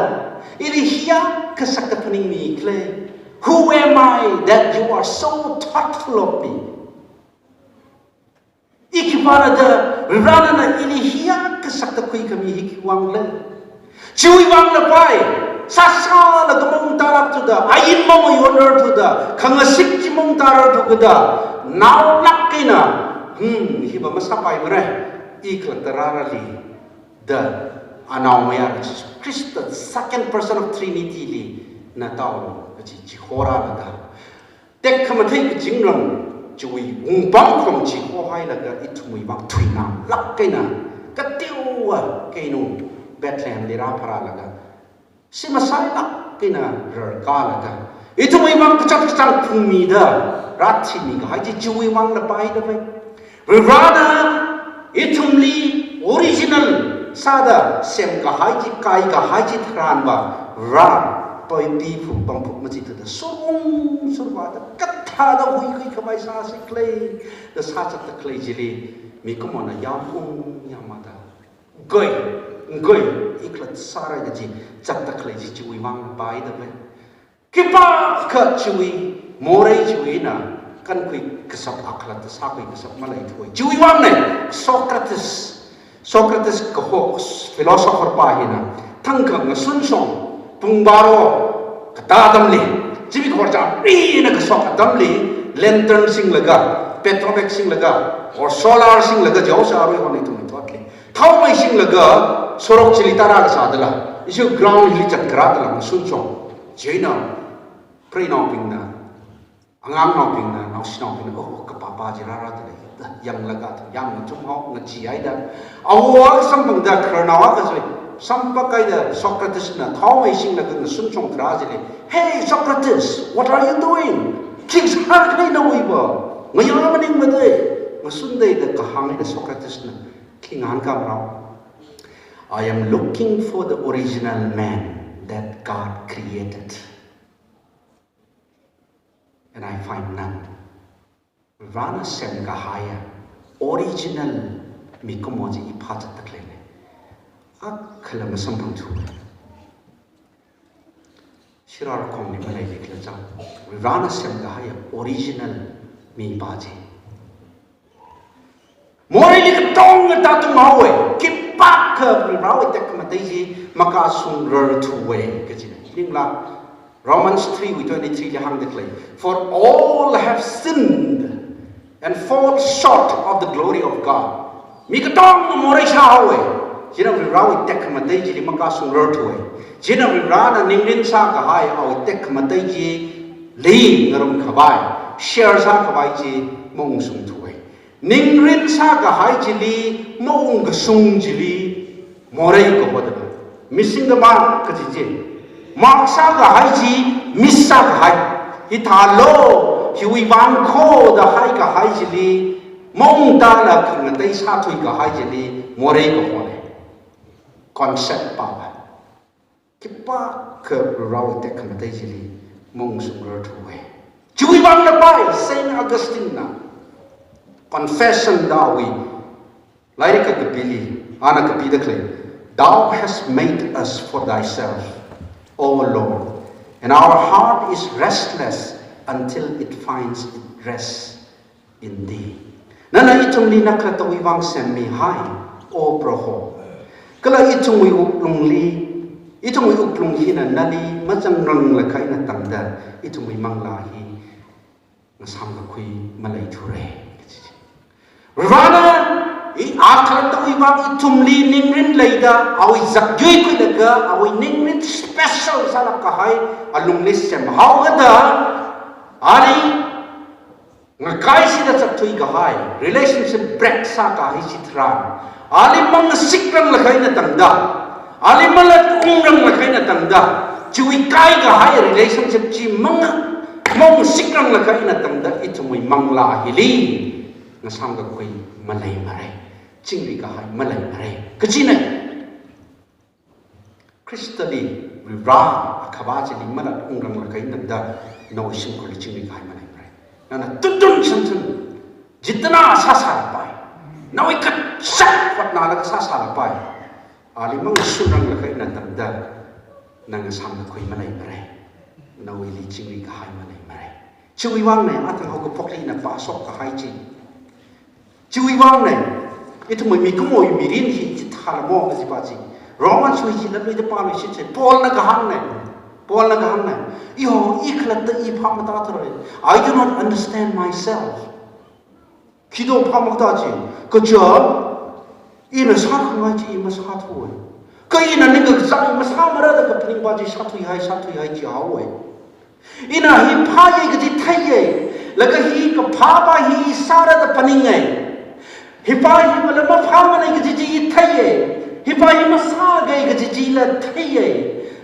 ili hiyākha sakta phaningmikhala? Who am I that you are so thoughtful of me? I khipāna da, Varivarana ili hiyākha sakta khuikhami hi khiwui vangla? Chiwui vang lapai, sāsālaga maungtālākthuda, ain mamayonrarthuda, khangasik chi maungtārarthu kada, naolāk eina, hmm, hi va masāpaimara, i khalatta rārali da, anaomayara Jesu Khrista, second person of Trinity li na tālu kaji chi horālaga, tekhamathei kazingram chiwui wungpamkhong chi hohailaga ithumwui vang thuinaolāk eina, kateowa keinung Bethlehem li rāpharālaga, simasailāk eina rarkālaga, ithumwui vang kazat kazang phungmida rāthimikahai chi, chiwui vang lapaida vai. Varivarana ithumli original sāda semkahai chi, kaikahai chitharan va, Varena paipi phu pamphuk machithuda, shurung shurvāda, kathāda huikhuikhavai sāsikhala da sāzatda khalei chili, mikumona yāmung yāmada, goi, goi, i khalat sāra kaji zatda khalei chi, chiwui vang lapaida vai. Khipākha chiwui, morei chiwui eina, kankhui kashap, akhalatta sākhui kashap maleithuwa. Chiwui vangna Socrates, Socrates kaho philosopher pa hina thangkha ngasun shong pung baro katā atamli, zimikhor chāngrina kashok atamli, lantern singlaga, petromax singlaga, or solar singlaga, jaosha arui hon ithum thotli, thaomei singlaga, sorok chili tara kasā dala, issue ground hili chat kara dala ngasun shong. Chieina preinaobingna, angannaobingna, naoshinaobingna, oh, kapapa chi rāra dalei, yanglaga, yang ngachum hao, ngachi haida, awo akha samphangda, khararnao akha zui, sampakaida, Socrates na thaomei singlaga ngasun shong kara chili, "Hey, Socrates, what are you doing? Khi sākhalei nawui ba? Ngayā maningmada, ngasun dei," da kahāng eina Socrates na khi ngahānkam rao, "I am looking for the original man that God created. And I find none." Varena semkahaiya original mikumo chi i phāzatda khaleina. Akhala masamphangthu. Shirārakhongli maleili khala chang. Varena semkahaiya original mipā chi moreili katonga tātung haowa, khipākha Varewui tekhamatei chi makashungrarthuwa kajina. Ningla Romans three wui twenty-three li hāngda khalei, "For all have sinned and fall short of the glory of God." Mi katonga morei sāhaowa. Chieina Varewui tekhamatei chili makashungrarthuwa. Chieina Varena ningrin sākahai awui tekhamatei chili ngarumkhavai, share sākhavai chi maungshungthuwa. Ningrin sākahai chili maungkashung chili morei kahoda, missing the mark kaji chi. Mark sākahai chi miss sākahai. Hithālo, hiwui vang kho da haikahai chili, maungtāla khangatei sāthuikahai chili morei kahona. Concept pava. Khipākha Varewui tekhamatei chili maungshungrarthuwa. Chiwui vangna pai, Saint Augustine na Confession da awui lairik kakapili, ana kapida khalei, "Thou hast made us for thyself, O Lord, and our heart is restless until it finds its rest in thee." Nana ithumli na khalattawui vang semmihai, O Proho. Kala ithumwui wuklungli, ithumwui wuklung hina nali mazangranglakha eina tangda, ithumwui manglā hi ngasāmkakhui maleithura. Varena, i a khalattawui vang ithumli ningrin leida, awui zakyui khuilaga, awui ningrin special sālāk kahai alungli semhaokida, ali ngakaishida zatthuikahai, relationship break sākahai chitharan, ali mangasikranglakha eina tangda, ali malat ungranglakha eina tangda, chiwui kaikahai relationship chi manga, mangasikranglakha eina tangda, ithumwui manglā hili ngasāmkakhui maleimara, chingri kahai maleimara kajina. Khristali, Vare Akhava chili malat ungranglakha eina tangda, nawui shimkhurli chingri kahai maleimara. Nana tuntun shantun, jitana sāsālapai, nawui kachak hotnalaga sāsālapai, ali mangasunranglakha eina tangda, na ngasāmkakhui maleimara. Nawuili chingri kahai maleimara. Chiwui vangna, athang haokaphokli ina pāshok kahai chi. Chiwui vangna, ithumwui mikumowui mirin hi chithālamo kajipa chi, Romans wui chi latluida pāluishit chi, Paulna kahāngna, Paulna kahāngna, "Iho, i khalatta i phap matāthurai. I do not understand myself." Khi do phap makatā chi, kaja, ina sākhangai chi i masāthuwa. Kha ina ningkachāng masāmara da kaphaningpa chi sāthuihai, sāthuihai jihaowa. Ina hi phāya kaji theiya, laga hi kaphāpa hi i sāra da phaninga. Hipa hi mala maphāmana kaji chi i theiya. Hipa hi masāga kaji chila theiya.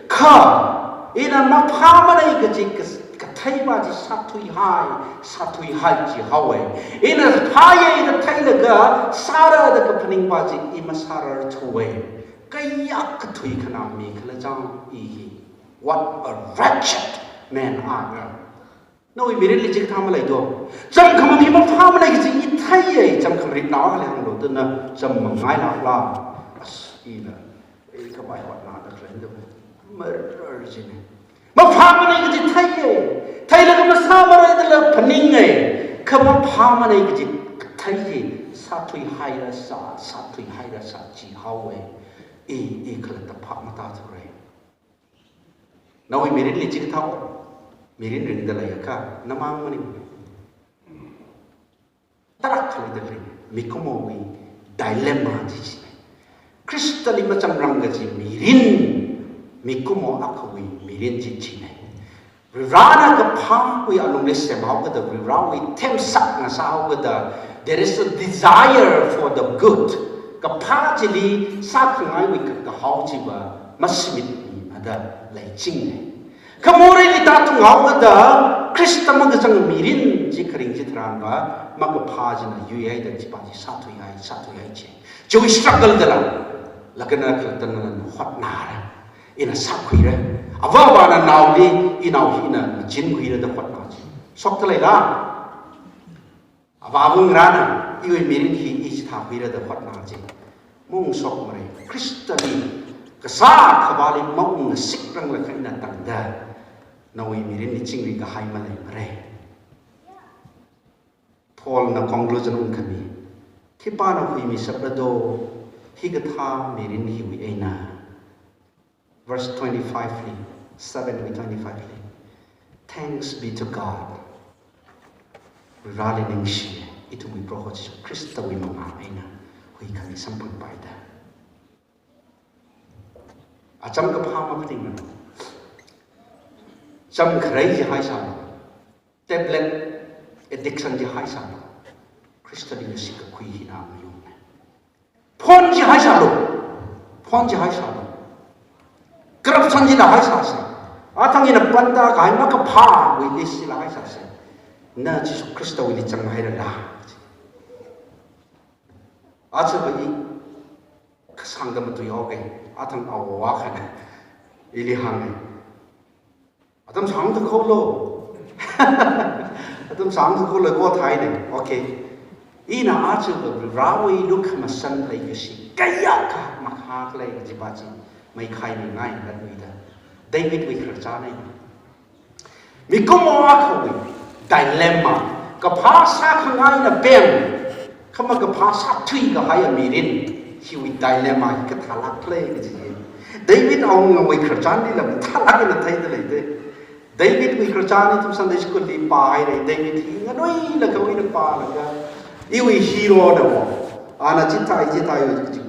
Kha, ina maphāmana kaji kas-, katheipa chi sāthuihai, sāthuihai jihaowa. Ina phāya da theilaga, sāra da kaphaningpa chi i masārarthuwa. Kayākha thuikhana mi khala chang i hi. What a wretched man I am. Nawui mirinli chikathā maleido. Chāmkhamang hi maphāmana kaji i theiya, chāmkhamarit nao akhali hānglo, tuna chāmmangailākla. As ina, ei khavai hotnada khalei da. Marar jina. Maphāmana kaji theiya. Theilaga masāmara dala phaninga. Kha maphāmanei kaji kathei hi sāthuihairasā, sāthuihairasā jihaowa. I, i khalatta phap matāthura. Nawui mirinli chikathā mirin ringda leiakha, namang maning. Tarākha leida lei, mikumowui dilemma chi china. Khristali machamrang kaji mirin, mikumo akhawui mirin chi china. Varivarāna kaphāwui alungli semhaokida, Varivarāwui themsakna sāhaokida, there is a desire for the good. Kaphā chili sākhangaiwui ka-, kahao chiva mashimit mada leichingna. Kha moreili tātunghaokida, Khrista makazang mirin chi kharing chitharanva, makaphā china yuihaida chipa chi sāthuihai, sāthuihai chi. Chiwui struggle dala, laga na khalatta nana hotnara. Ina sākhuira. Avāvana naoli, inao hi ina machinkhuira da hotna chi. Shokta leila? Avāvung rana, iwui mirin hi i chithākhuira da hotna chi. Maungshokmara. Khristali, kasā khavāli maungngasikranglakha ina tangda, nawui mirinli chingri kahai maleimara. Paulna conclusion ungkhami. Khipāna huimisakra do, hikathā mirin hiwui eina. Verse twenty-five li, seven wui twenty-five li. Thanks be to God. Varivarāli ningshi, ithumwui Proho Jesu Khristawui mangā eina huikhami samphangpaida. Acham kaphā maphaningra. Cham kharei jihaisālu. Tablet addiction jihaisālu. Khristali ngashi kakhui hina mayungna. Phone jihaisālu. Phone jihaisālu. Corruption jila haisāsa. Athang ina panda kahai makaphāwui list jila haisāsa. Na Jesu Khristawuili changhairala. Aja va i kasāngda matuihaoga, athang awo akhana ili hānga. Atam sāngda kholo. Atam sāngda kholo ko thaina. Okay. Ina aja va Varivarāwui lukhamashan leikashi kayākha makhak lei kajipa chi maikhai mingai latmida. Davidwui khararchan eina. Mikumo akhawui dilemma, kaphā sākhangaina pem, kha makaphā sāthui kahai mirin, hiwui dilemma hi kathālak lei kaji hi. David awungawui khararchanlila mathālak eina theida leida. Davidwui khararchan ithum Sunday school li pāhaira, David hi nganuilakha ina pālaga, iwui hero na wo. Ana chithāi, chithāi,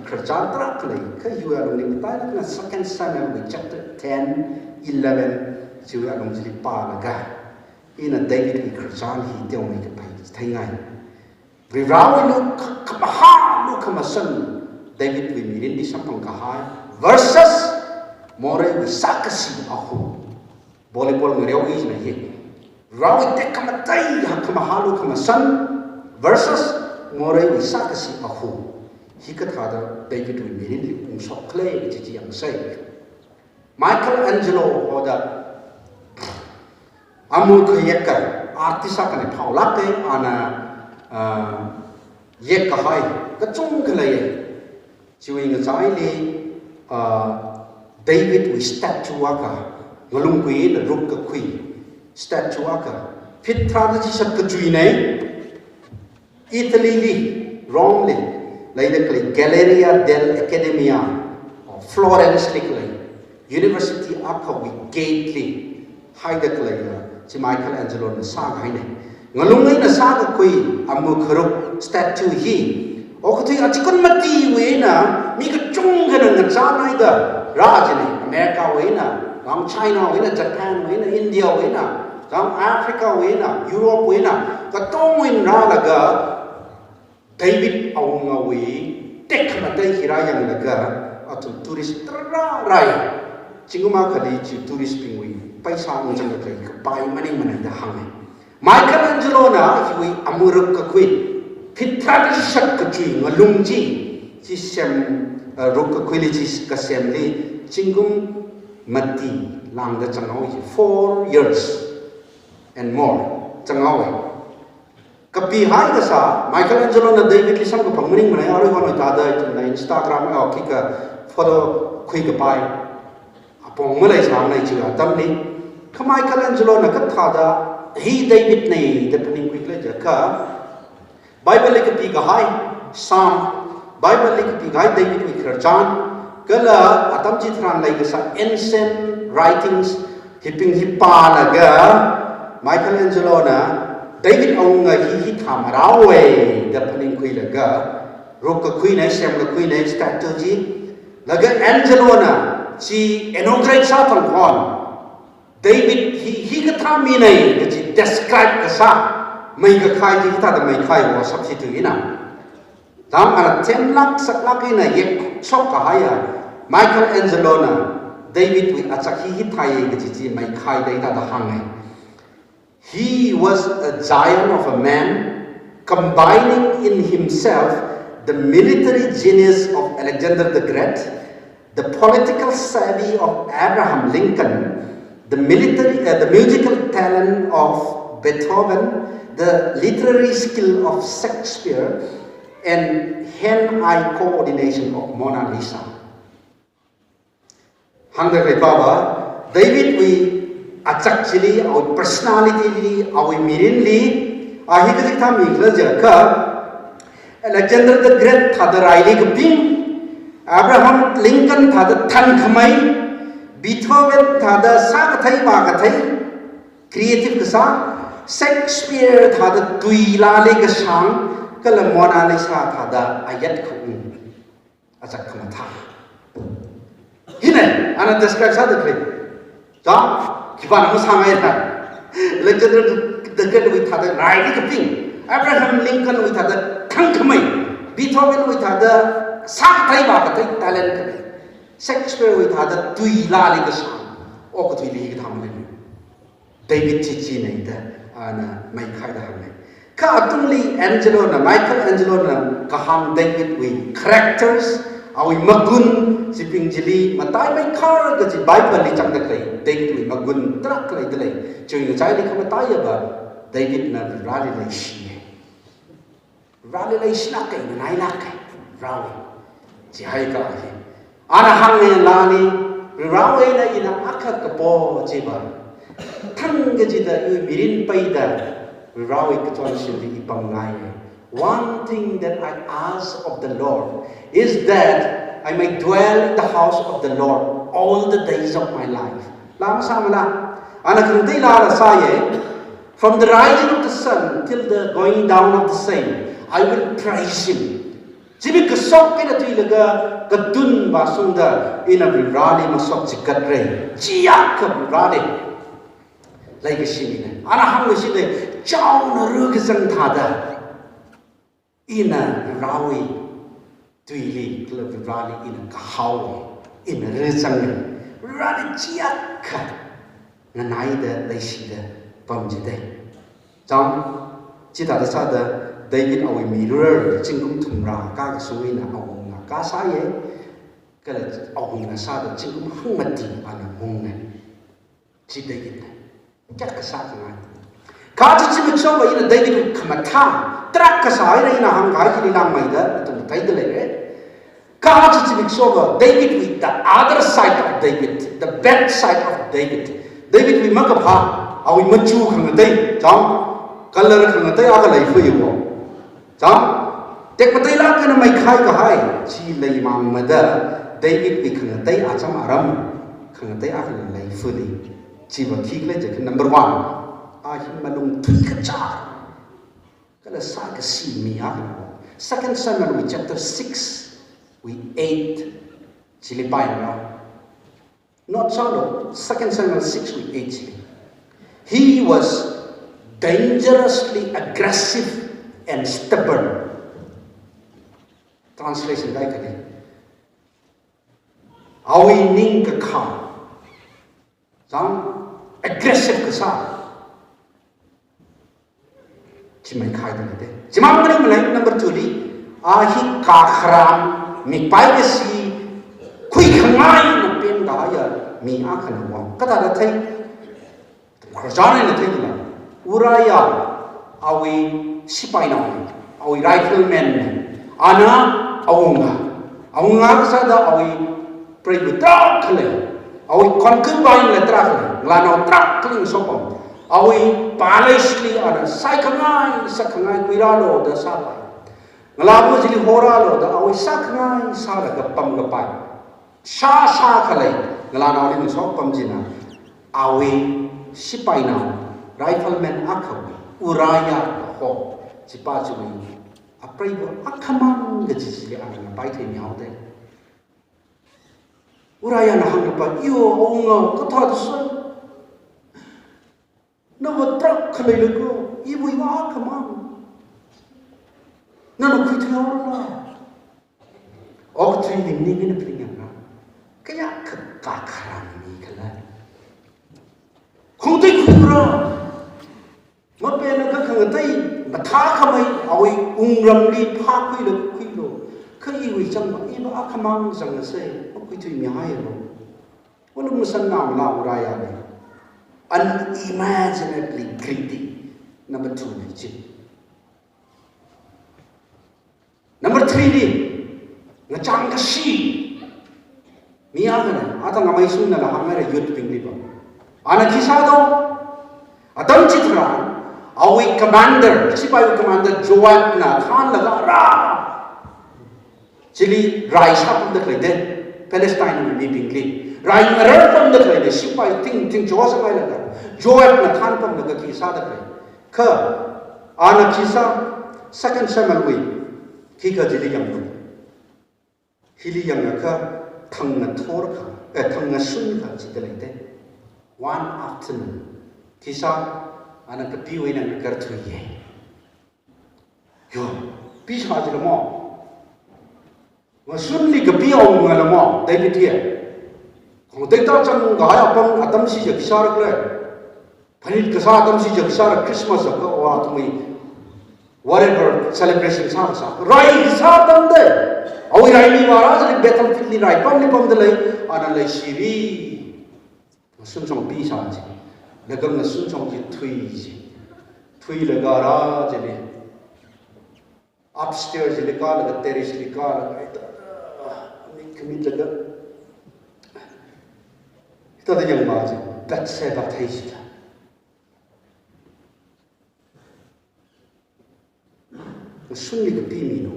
khararchan tarākha lei. Kha hiwui alungli matailakna Second Samuel wui chapter ten, eleven, chiwui alung chili pālaga, ina Davidwui khararchan hi teomeikha phai theingai. Varivarāwui lukha-, khamahā lukhamashan Davidwui mirinli samphang kahai. Versus moreiwui sākashi ahu. Volleyball ngareowui china hi. Varivarāwui tekhamatei ha khamahā lukhamashan versus moreiwui sākashi ahu. Hikathāda Davidwui mirinli ungshok khalei kaji chi yangsei. Michelangelo hoda amu khayekka artist akhana phaolak e ana, ah, yekkahai kachungkha lei. Chiwui ngachaili, ah, Davidwui statue akha, ngalungkuina rukkakhui statue akha, feet tharāda chishat kachuina, Italy li, Rome li, leida khalei Galleria dell'Accademia, Florence li khalei, university akhawui gate li, haida khalei, ah, chi Michelangelo na sākahaina. Ngalung eina sākakhui amu kharuk statue hi. Okathui achikun matiwui eina mi kachungkhana ngachānhaida rā jina. America wui eina, rang China wui eina, Japan wui eina, India wui eina, rang Africa wui eina, Europe wui eina, katongwui eina rālaga David awungawui tekhamatei hi rāyanglaga, athum tourist tarākha rāi. Zingkum akhali chi tourist bingwui paisa ungzangda khalei kapai maningmana da hānga. Michelangelo na hiwui amu rukkakhui, feet tharāda chishat kachui ngalung chi, chi sem, uh, rukkakhuili chi kasemli, zingkum mati lāngda zanghaowa, four years and more zanghaowa. Kapihai kasā, Michelangelo na David li samkaphang maningmana, arui honoi thāda ithumna Instagram, oh, khikha photo khuikapai apong maleisāmana chi atamli. Kha Michelangelo na kathāda Hi David na da phaningkhui khala jiakha, Bible li kapi kahai, Psalm, Bible li kapi kahai David wui khararchan, kala atam chitharan leikasā ancient writings, hibing hi pālaga, Michelangelo na David awunga hi hithā marāowa da phaningkhuilaga, ruk kakhuina, sem kakhuina, statue chi, laga Angelo na chi inaugurate sā thang khon, David hi, hikathā mina kaji describe kasā, mei kakhai chi hithāda mei khaiwo shapshi tui ina. Dam ana themlak saklak ina yekshok kahaiya, Michelangelo na David wui achak hi hithāya kaji chi mei khai da hithāda hānga. He was a giant of a man, combining in himself the military genius of Alexander the Great, the political savvy of Abraham Lincoln, the military, uh, the musical talent of Beethoven, the literary skill of Shakespeare, and hand-eye coordination of Mona Lisa. Hāngda khalei pava, David wui achak chili, awui personality li, awui mirinli, a hi kaji kathā mi khala jiakha, Alexander the Great thāda raili kaping, Abraham Lincoln thāda thankhamei, Beethoven thāda sākathei vākathei, creative kasā, Shakespeare thāda tuilāli kashāng, kala Mona Lisa thāda ayat khaung. Achak khamathā. Hina, ana describe sāda khalei. Chang, khipāna masāngaina. Alexander the Great wui thāda raili kaping, Abraham Lincoln wui thāda thankhamei, Beethoven wui thāda sākathei vākathei talent khalei, Shakespeare wui thāda tuilāli kashāng, okathuili kathā malei. David chi china da, ana mei khai da hānga. Kha atungli Angelo na, Michelangelo na kahāng David wui characters, awui magun, chibing chili matai mei khar kaji Bible li changda khalei, David wui magun tarākha leida lei, chiwui ngachaili khamataiya va, David na Vareli leishiya. Vareli leishilāka, nganailāka, Varewui. Chihai kaji. Ana hāngngai lani, Varewui eina ina akha kapo chiva, thang kachida iwui mirin peida, Varewui kachonshimli i pamngai. One thing that I ask of the Lord is that I may dwell in the house of the Lord all the days of my life. Lā masāmala, ana khangatei lāla sāya, from the rising of the sun till the going down of the same, I will praise him. Zimik kashok eina tuilaga katun vāshungda ina Vareli masot chigatra. Chiyākha Vareli leikashi mina. Ana hāngluishita, chaona rikazang thāda ina Varewui tuili, kala Vareli ina kahaowa, ina rizanga. Vareli chiyākha nganaida leishida pamchida. Chang, chithāda sāda David awui mirar zingkum thumrā kakashung eina awunga kasāya, kala awunga sāda zingkum hangmati ana munga. Chi David na. Kayākha sākhangai. Kha chi zimiksho va ina David wui khamathā tarākha sā eina ina hāngkahai chili langmeida, athum theida leira. Kha chi zimiksho va David wui the other side of David, the bad side of David. David wui makaphā, awui machu khangatei, chang, color khangatei akha leifui wo. Chang, tekmatei lākna mei khai kahai, chi leimang mada, David wui khangatei acham aram, khangatei akha leifui. Chiva khikhala jiakha number one, a hi malung thuikachar, kala sākashi mi akha. Second Samuel wui chapter six wui eight, chili paimara. Note sālu, Second Samuel six wui eight chili. He was dangerously aggressive and stubborn. Translation kaikhali, awui ningkakhā, chang, aggressive kasā, chi mei khaida leida. Chimang maningmana, number two li, a hi kakharam, mikpai kashi, khuikhangaina pemkahaiya mi akhana wo. Kathāda thei? Khararchan eina theila, Uriah, awui sipainao, awui rifleman na, ana awunga, awunga kasāda awui preiva tarākha lei, awui concubine la tarākha lei, ngalānao tarākha lei ngasopam. Awui palace li ana saikhangai, saikhangai khuirālu da sāpai. Ngalāva chili horālu da awui saikhangai sālaga pamkapai. Shāshā khalei ngalānaoli ngasopam china, awui sipainao, rifleman akhawui, Uriah kaho, chipa chiwui apreiva akhamang kaji chili ana ngapaithuimihaoda. Uriahna hāngkapai, "Yo, awunga, kathāda sā? Nava tarākha leilaga, iwui akhamang. Nana khuithuihaora." Okathuili ning eina phaningyāngra. Kayākha kakharam mi khala. Khongtei khuira. Mapenna kakhangatei mathākhamei awui wungramli phākhuilaga khuilu. Kha iwui changva, iva akhamang zangsa, makhuithuimihaira. Wala masanna mala Uriahli. Unimaginably greedy. Number two na chi. Number three li, ngachang kashi. Mi akhana, atang amei sungna la hānghaira youth bingli va. Ana khi sādo, atam chitharan, awui commander, sipaiwui commander Joabna thānlaga rā. Chili rai sāpamda khaleida, Palestine wui mibingli. Rai ngararpamda khaleida, sipai ting ting chosangailaga. Joabna thānpamlaga khi sāda khalei. Kha, ana khi sā, Second Samuel wui, khikha chili yanglu. Hili yangakha, thang ngathor kha, eh, thang ngasun kha chida leida. One afternoon. Khi sā, ana kapiwui eina ngakarthuiya. Yo, pi sā jila mo. Ngasunli kapi awungala mo, David hi. Khongtei tāchang kahai apam atam chi ja khi sāra khala. Phanit kasā atam chi ja khi sāra, Christmas akha, wa athumwui whatever celebration sā kasā. Rai sā atamda. Awui raimi vāra chili battlefield li rai pamli pamda lei, ana leishiri. Ngasunchong pi sā chi. Laga ngasunchong chi thui chi. Thuilaga rā chili. Upstairs chili kālaga, terrace li kālaga, hithāda, mik khamitlaga. Hithāda yangva chi, Bathsheba thei chila. Ngasunli kapi mi no.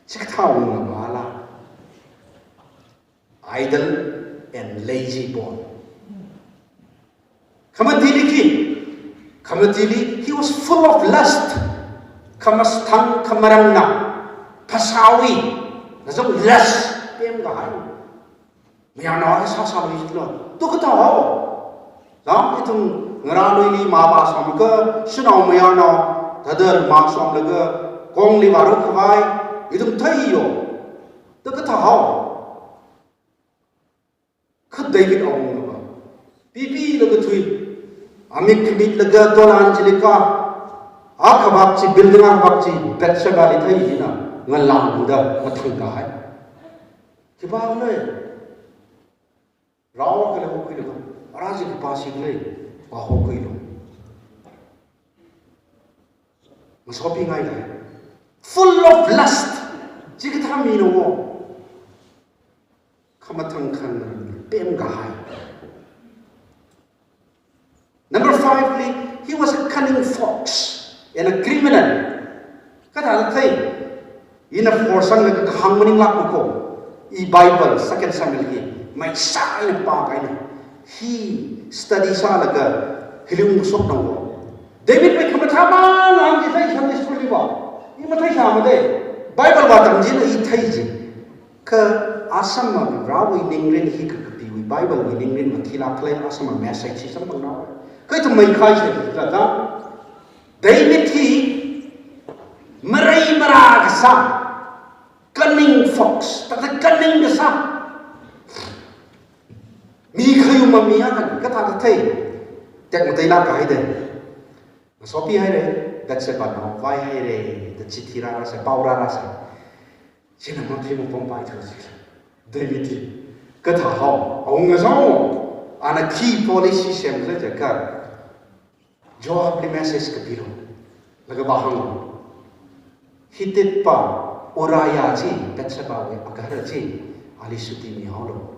Chikathā wungla mala. Idle and lazy boy. Khamatili khi, khamatili, he was full of lust. Khamasthang, khamarangna, phasāwui, ngazong lust, pemkahai. Mayarnao akha sāsālu jilo. Tu kathā hao. Zang ithum ngarāluili mavāsomlaga, shanao mayarnao, thāda mavāsomlaga, kongli vāra khavai, ithum theiyo. Tu kathā hao. Kha David awungava. Pipilaga thui. Amik khamitlaga dolan chili kā. Akhavak chi, building akhavak chi, Bathsheba li thei hina, ngalāngda mathang kahai. Khipā khala. Rao kala hokhuilu kha. Ara chi khipā chi khala. Vāhokhuilu. Masopingai kha. Full of lust. Chikathā mi no. Khamathang khan pemkahai. Number five li, he was a cunning fox and a criminal. Kathāda thei, ina forsanglaga kahāng maninglākmako. I Bible, Second Samuel hi, maisā eina pākahaina. Hi study sālaga, hili ungshok nangko. David wui khamathā mang hāngki thei Sunday school li va. I matheisāmada. Bible vātam china i thei chi. Kha asama Varewui ningrin hi kakapiwui Bible wui ningrin mathilāk khala asama message hi samphang rao. Kha ithum maikhai chi kala da. David hi marai marā kasā, cunning fox, thāda cunning kasā. Mi khayuma mi akha kathāda thei. Tekmateilāk kahaida. Masopihaira, Bathsheba nao vaihaira, da chithi rārāsa, pao rārāsa. China maphei mapam pai thu si. David hi. Kathā hao, awunga zang, ana khi policy semkhala jiakha. Joabli message kapilu. Laga vāhānglu. Hittite pa Uriah chi, Bathsheba wui agahara chi, ali suti mihaolu.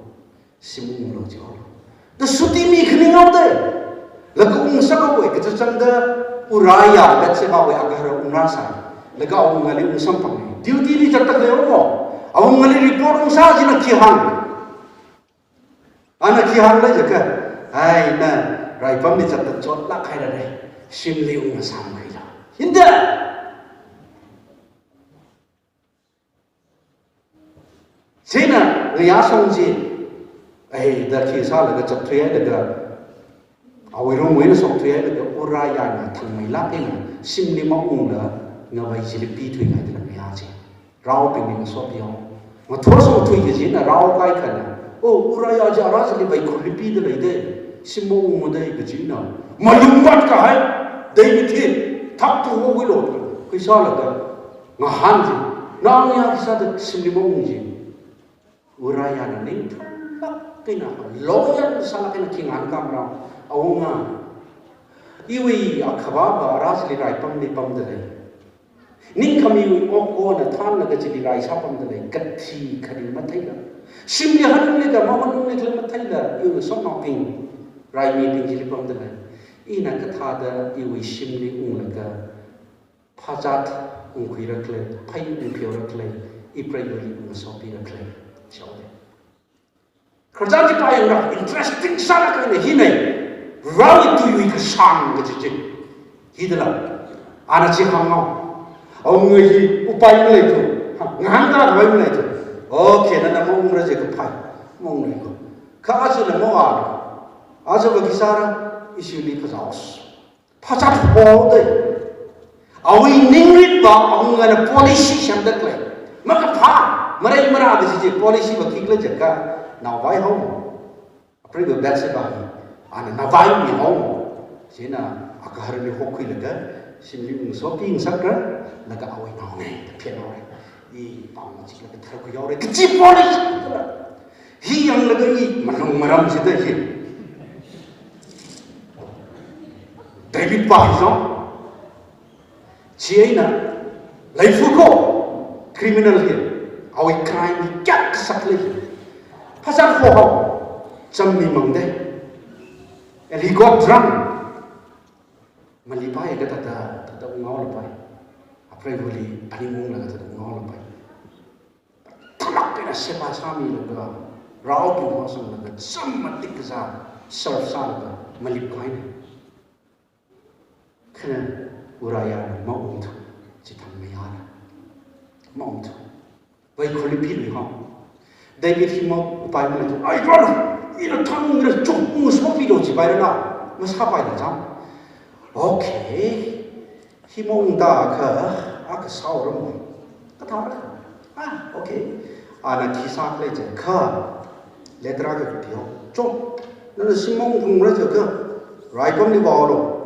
Shim unglu jihaolu. Kasuti mi khaning haoda. Laga ungsakhaowui kachangda Uriah, Bathshebawui agahara ungrāsai. Laga awungali ungsamphangai. Duty li zatda khaleo mo. Awungali report ungsā china khi hāng. Ana khi hāngla jiakha, ai, na raipamli zatda chotlāk hairane. Shimli ungmasāmkhuilo. Hithāda. China ngayā shong chi, ai, da khi sālaga chapthuihailaga, awui room wui eina shokthuihailaga, Uriahna thangmeilāk eina shimli maungla ngavai chili pithuingaidala ngayā chi. Raobingli ngasopihaowa. Ngathor shongthui kajina rao kaikhana, "Oh, Uriah chi ara chili vaikhurli pida leida, shim maungmada," kajina. Malungvātkahai, David hi, thaktu hokhuilo, khuisālaga ngahān chi, nang ya khisāda shimli maung chi. Uriahna ningtharlāk eina, loyal sālāk eina khi ngahānkāmara, awunga, iwui akhavā va ara chili raipamli pamda lei. Ningkhamiwui okona thānlaga chili rai sāpamda lei, kathi kharing matheila. Shimli hanungli ka mahonungli khala matheila, iwui sotnaobing, raimibing chili pamda lei. Ina kathāda iwui shimli unglaga, phazat ungkhuira khala, phei ungpheora khala, ipreiva̱li ungngasopirakhala, shaode. Khararchan chi pāyangra, interesting sālāk eina hina, raowui tuiwui kashāng kaji chi. Hithāla, ana chi hānghao. Awunga hi upai maleithu. Ha, ngahānkākhavai maleithu. Okay, nana maungra jiakha phai. Maungluiko. Kha aja na maunglu. Aja va khi sāra, ishili phazat. Phazat haoda. Awui ningritva awungana policy semda khalei. Makaphā, marai marā kaji chi policy va khikhala jiakha, naovai haowa. Apreiva̱ Bathsheba hi, ana naovai mihaowa. China agaharli hokhuilaga, shimli ungsopi ngasakra, laga awui naonei, phenao. I pāng chilaga tharkhuihaora, kaji policy khala. Hi yanglaga i malung maram chida hi. David pa hi zong. Chieina, laifu ko, criminal hi. Awui crime hi kayākha sākhala hi. Phazat hao hao, chāmmi mangda. And he got drunk. Malipai kathāda, thāda unghaolapai. Apreiva̱li phaningunglaga thāda unghaolapai. Thalāk eina sheba sāmilaga, raobing hosanglaga, chāmmatik kazā, serve sālaga, malip kahaina. Kha Uriahna maungthu, chithang mayāna. Maungthu. Vaikhurli piluihao. David hi maupai maleithu. Ai, rana, ina thangmira chukngasopilo jipairana. Masāpaila chang. Okay. Hi maungda kha, akha sāora mo. Kathāra. Ah, okay. Ana khi sākhala jiakha, letter akha kapihao. Cho, nana shim maungphungra jiakha, raipamli vāhaolu.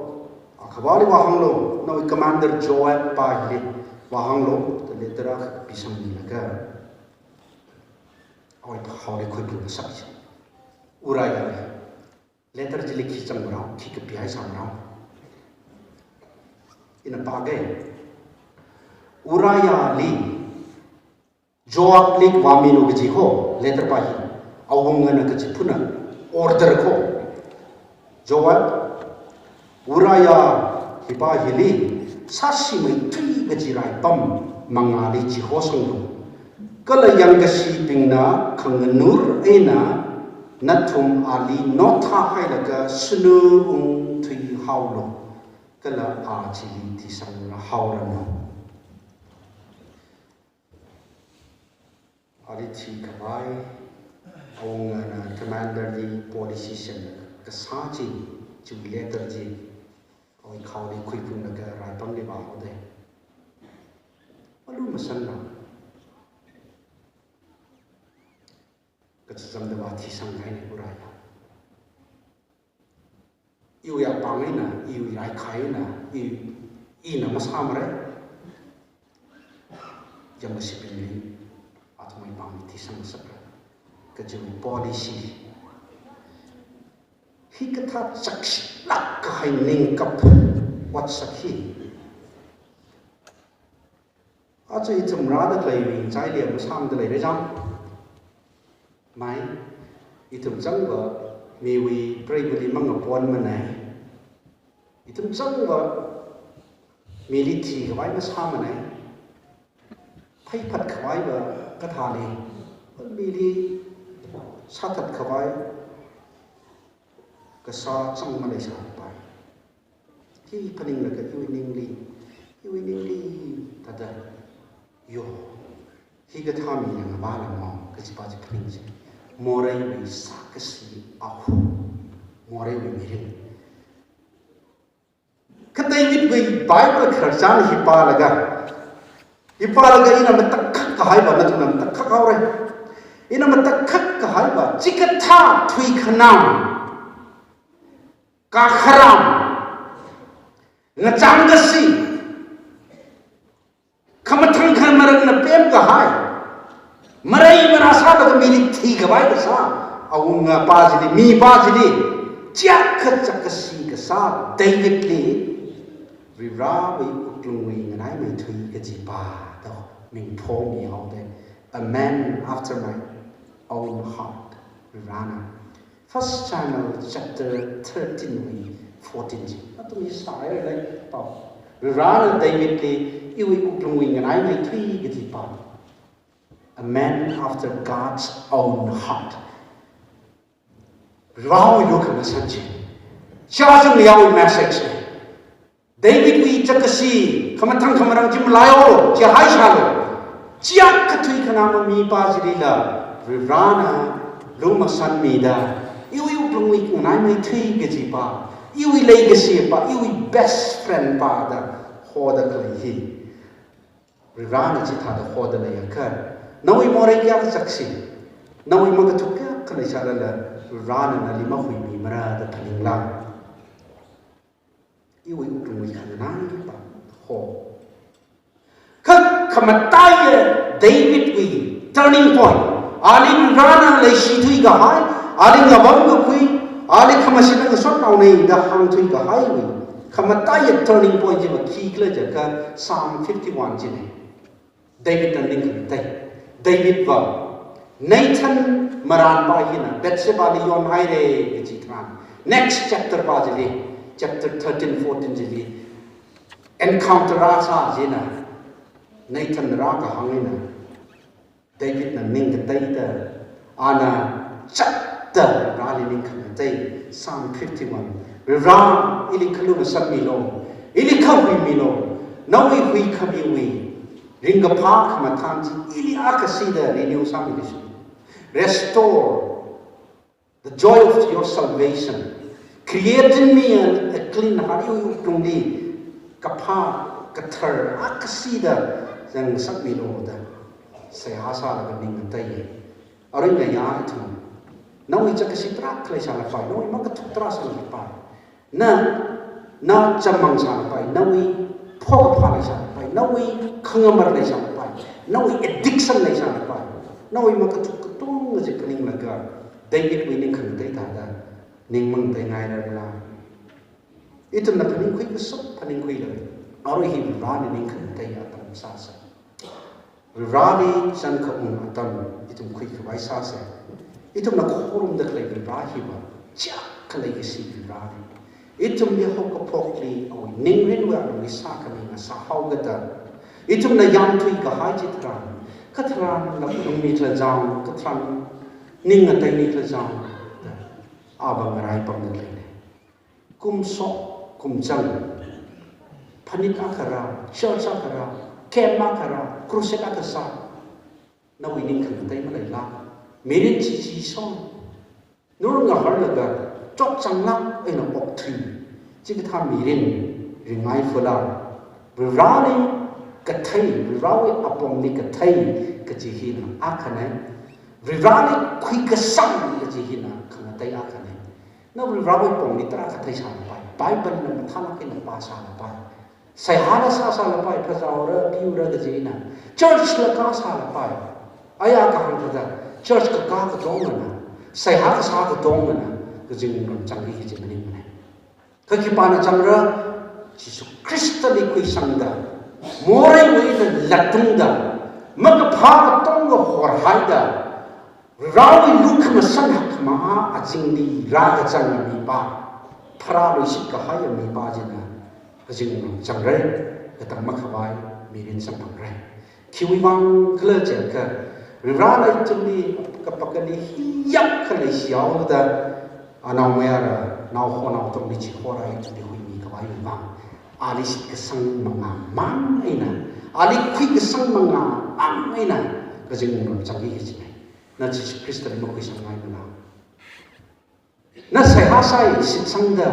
Akhavāli vāhānglu. Nawui commander Joab pa hili vāhānglu. Da letter akha kapisangmilaga, awui phaoli khuiphungngasak chi. Uriahli. Letter chili khi zangmarao, khi kapihai sāmarao. Ina pāga. Uriahli Joabli vāmilu kaji ko, letter pa hi. Awungana kachiphunna order ko. Joab, Uriah hipa hili, sāshimeithui kaji raipam mangāli chihosanglu. Kala yangkashibingna khanganur eina nathum ali nothahailaga sanu ungthuihaolu. Kala a chili thisangra haoranu. Ali thikhavai, awungana commander li policy semlaga kasā chi, chiwui letter chi, awui khaoli khuiphunglaga raipamli vāhaoda. Malumashanna. Kachizamda vā thisanghaina Uriah. Iwui apāng eina, iwui raikha eina, i, ina masāmara. Yangkashibingli, athumwui pāngli thisangngasakra. Kaji policy. Hikathā chakshilāk kahai ningkap otsak hi. Aja ithum rāda khalei ringchaili masāmada leira chang. Mai, ithum changva Miwui preivali mangaponmanei. Ithum changva mili thikhavai masāmanei. Pheiphat khavaiva kathāli, mili sāthat khavai kasā chang maleisāpai. Hi phaninglaga iwui ningli, iwui ningli thāda, yo, hikathā mina ngavālāmo kajipa chi phaning chi. Moreiwui sākashi ahu, moreiwui mirin. Kha Davidwui Bible khararchan hi pālaga, hi pālaga ina matakhak kahaiva, nathumna matakhak haora. Ina matakhak kahaiva, chikathā thuikhanang, kakharam, ngachang kashi, khamathang khamarangna pemkahai, marei marā sālaga mili thikhavai kasā awungapa chili, mipa chili, chiyākha chākashi kasā Davidli, Varivarawui wuklungwui nganaimeithui kajipa da ming phongmihaoda, a man after my own heart, Varivarana. First Samuel chapter thirteen wui fourteen chi. Athum hi sāhaira pao. Varivarana Davidli iwui wuklungwui nganaimeithui kajipa. A man after God's own heart. Varivarawui lukhamashan chi. Chāchungli yaowui message chi. Davidwui chākashi, khamathang khamarang chi malaihaolu, chihaisālu. Chiyākha thuikhanang mipa chilila, Varivarana lumashanmida, iwui wuklungwui nganaimeithui kajipa, iwui leikashipa, iwui best friend pa da hoda khalei hi. Varivarana chithāda hoda leiakha, nawui morei kayākha chākashi, nawui makathuk kayākha leisālala, Varivarana nali mahuimimara da phaningla. Iwui wuklungwui khanganaipa ho. Kha khamataiya Davidwui turning point. Ali Varivarana leishithui kahai, ali ngavang kakhui, ali khamashit ngasotnaonei da hāngthui kahaiwui khamataiya turning point chiva khikhala jiakha Psalm fifty-one chinei. Davidna ningkhangatei. Davidva Nathan marānpa hina Bathshebali yonhaira kaji tharan, next chapter pa chili, chapter thirteen, fourteen chili encounter rāsā china, Nathan rākahāng eina Davidna ningkateida, ana chapter Varivarali ningkhangatei, Psalm fifty-one. Varivara, ili khalumashanmilu, ili khahuimilu, nawui huikhamiwui ringkaphā khamathān chi ili akhashida renew sāmikashilu. Restore the joy of your salvation. Create in me a, a clean heart. Iwui wuklungli kaphā kathar akhashida zangsakmilu da seihā sālaga ningkatei. Arui ngayā ithum, nawui chākashi tarākha leisālapai, nawui makathuk tarā sālapai, na, na chamang sālapai, nawui phakaphā leisālapai, nawui khangamar leisālapai, nawui addiction leisālapai, nawui makathuk katonga chi phaninglaga, Davidwui ningkhangatei thāda ningmang teingairarla. Ithumna phaningkhui kashap phaningkhuila, arui hi Varivarali ningkhangatei atam sāsa. Varivarali chānkhaung atam ithum khuikhavai sāsa. Ithumna khorumda khalei Varivara hiva chiyākha leikashi Varivarana. Ithumli haokaphokli awui ningrinwui alungli sākhami ngasāhaokida, ithumna yāmthui kahai chitharan, katharan laplungmi khalajang, katharan ningngateimi khalajang, ava ngaraipamda leina. Kumshok kumchang, phanit akha rā, church akha rā, camp akha rā, crusade akha sā, nawui ningkhangatei maleila, mirin chi chi shong, nur ngaharlaga chotchanglāk eina okthui, chikathā mirin ringaifala, Varivarali kathei, Varivarawui apongli kathei kaji hina akhanei, Varivarali khuikasang kaji hina khangatei akhanei. Na Varivarawui pongli tarākha theisālapai, Bible na mathālāk eina pāsālapai, seihāla sāsālapai, phazāora, piura kajina, church la kasālapai. Aya kahāng thāda, church kakā katongana, seihā kasā katongana, kazing ramchang hi kaji maningmanei. Kha khipāna changra, Jesu Khristali khuisangda, moreiwui eina latungda, makaphā katonga horhaida, Varewui lukhamashan hakkhamahā azingli rākazanga mipā, pharāluishit kahaiya mipā china kazingramli zangrai, katang makhavai mirin samphangrai. Khiwui vang khala jiakha, Varena ithumli kapakali hiyākha leishihaoda, anaomayara, naoho naotongli chihorāi ithumli huimi khavaiwui vang, ali shitkasang mangāmang eina, ali khuikasang mangāmang eina kazingramli zangki kajina. Na Jishu Khristali makhuisangngaimana. Na seihā sāi shitsangda,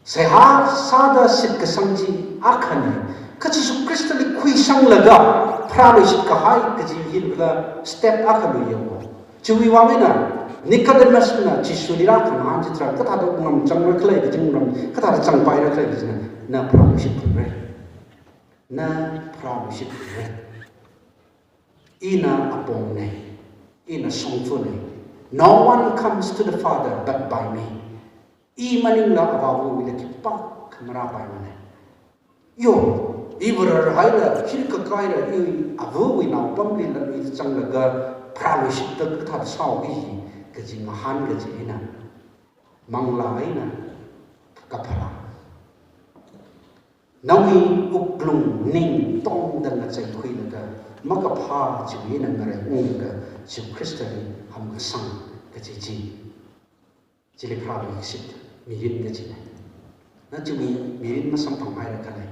seihā sāda shitkasang chi akhana. Kha Jishu Khristali khuisanglaga pharāluishit kahai kaji hila step akha luiya mo. Chiwui vang eina Nicodemus na Jishuli rākhangahān chitharan, kathāda wungram zangra khala, kazingramli kathāda zangpaira khala kajina, na pharāluishit phungra. Na pharāluishit phungra. Ina apongna, ina shongfana. No one comes to the Father but by me. I maningla Avāva̱wuili khipākha marāpaimana. Yo, iva rarhaila, khirkakaila, i Avāva̱wui naopamli latluida zanglaga pharāluishitda kathāda sāoki hi, kaji ngahān kaji eina, manglā eina kapharā. Nawui wuklung ning tongda ngacheikhuilaga, makaphā chiwui eina ngaraiunglaga, Jishu Khristali hamkasang kaji chi. Chili pharāluishit mirin kajina. Na chiwui mirin masamphanghaira khala.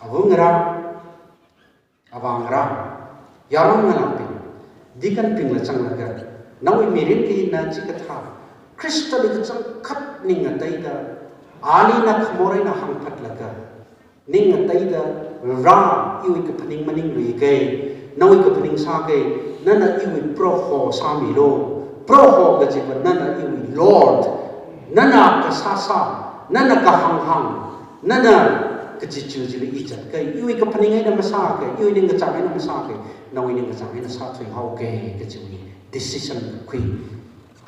Avāngarā, avāngarā, yaron ngalābing, deaconbingla zanglaga, nawui mirinli na chikathā Khristali kachangkhat ning ngateida, ali na khamor eina hāngphatlaga, ning ngateida, Vare, iwui kaphaning maningluiga, nawui kaphaning sāga, nana iwui Proho sāmilu. Proho kajiva nana iwui Lord, nana kasāsā, nana kahānghāng, nana kachichā chili i zatga, iwui kaphaning eina masāga, iwui ningkachāng eina masāga, nawui ningkachāng eina sāthuihaoga kajiwui decision kakhui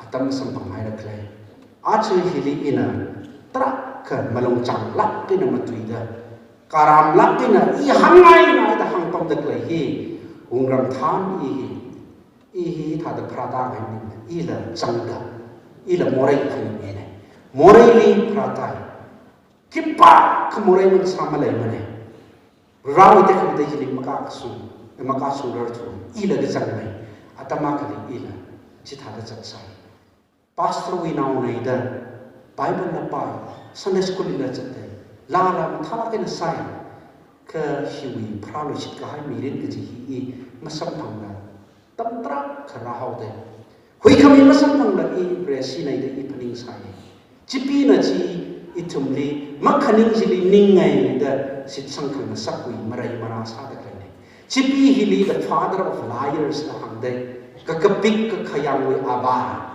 atam samphanghaira khala. Aja hili ina tarākha malung chānglāk eina matuida, karamlāk eina i hāngngaina da hāngpamda khalei hi, wungram thān i hi, i hi thāda pharātāngai maningla, ila zangda, ila morei khangaina. Moreili pharātāi. Khipākha morei mangasā maleimana. Varewui tekhamatei hili makashung, makashungrarthu, ila kazangmei. Atam akhali ila chithāda zatsai. Pastorwui naona da, Biblena pāi, Sunday schoolli zatai, lāla mathālāk eina sāi, kha hiwui pharāluishit kahai mirin kaji hi i masamphangla, atam tarākha rāhaoda, huikhami masamphangla i Vareshinei da i phaningsai. Chipina chi ithumli makhaning chili ningngaida shitsang khangasakwui marei marā sāda khaleina. Chipi hili the father of liars da hāngda, kakapik kakhayangwui avā.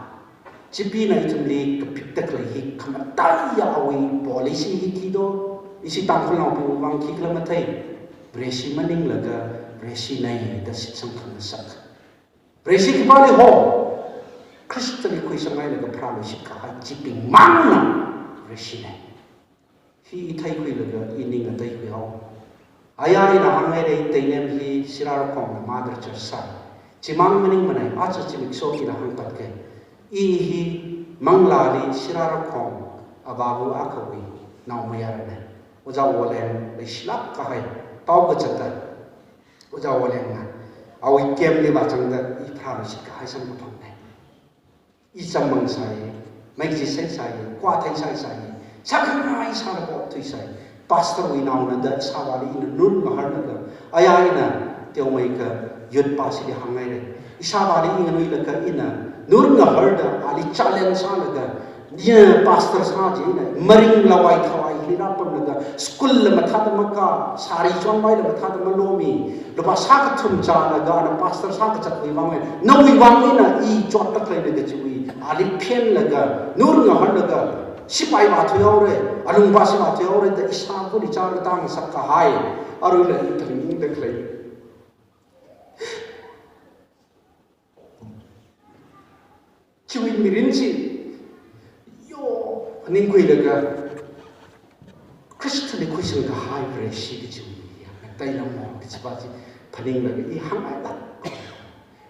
Chipina ithumli kapikda khalei hi khamataiya awui policy hi khi do, ishi Tangkhulnaobingwui vang khikhala mathei, Vareshi maninglaga Vareshinei da shitsang khangasak. Vareshi khipāli ho, Khristali khuisangngailaga pharāluishit kahai chibingmangna Vareshinei. Hi i theikhuilaga i ning ngateikhuihao. Aya ina hāngngaira, Teinem hi Sirarakhongna mother church sāi. Chimang maningmanei, aja zimiksho ina hāngpatga. I hi manglāli Sirarakhong Avāva̱ akhawui naomayarana. Ojā Woleng leishilāk kahai, pao kazata. Ojā Wolengna awui campli vāzangda i pharāluishit kahai samkaphangna. I chāmmang sāi, mei chi sai sāi, kwa thei sai sāi, sākhangai sālaga okthui sāi. Pastorwui naona da ishāvāli ina nur ngaharlaga, aya ina teomeikha youth pastorli hāngngaira. Ishāvāli i nganuilaga ina nur ngaharda ali challenge sālaga, ina pastor sā china, maring lawai thawai hili rāpamlaga, school la mathāda makā, sari chonvaila mathāda malomi, lupā sākathum chālaga ana pastor sākazatwui vang, nawui vang eina i chotda khaleina kajiwui, ali phenlaga, nur ngaharlaga, sipai vāthuihaora, alungva si vāthuihaora da ishāvali chara tāngasak kahai, aruila i phaningda khalei. Chiwui mirin chi, yo, ningkhuilaga, Khristali khuisang kahai Vareshi kachiwui, ya, ngateilāmo kachiva chi phaninglaga i hāngngailāk.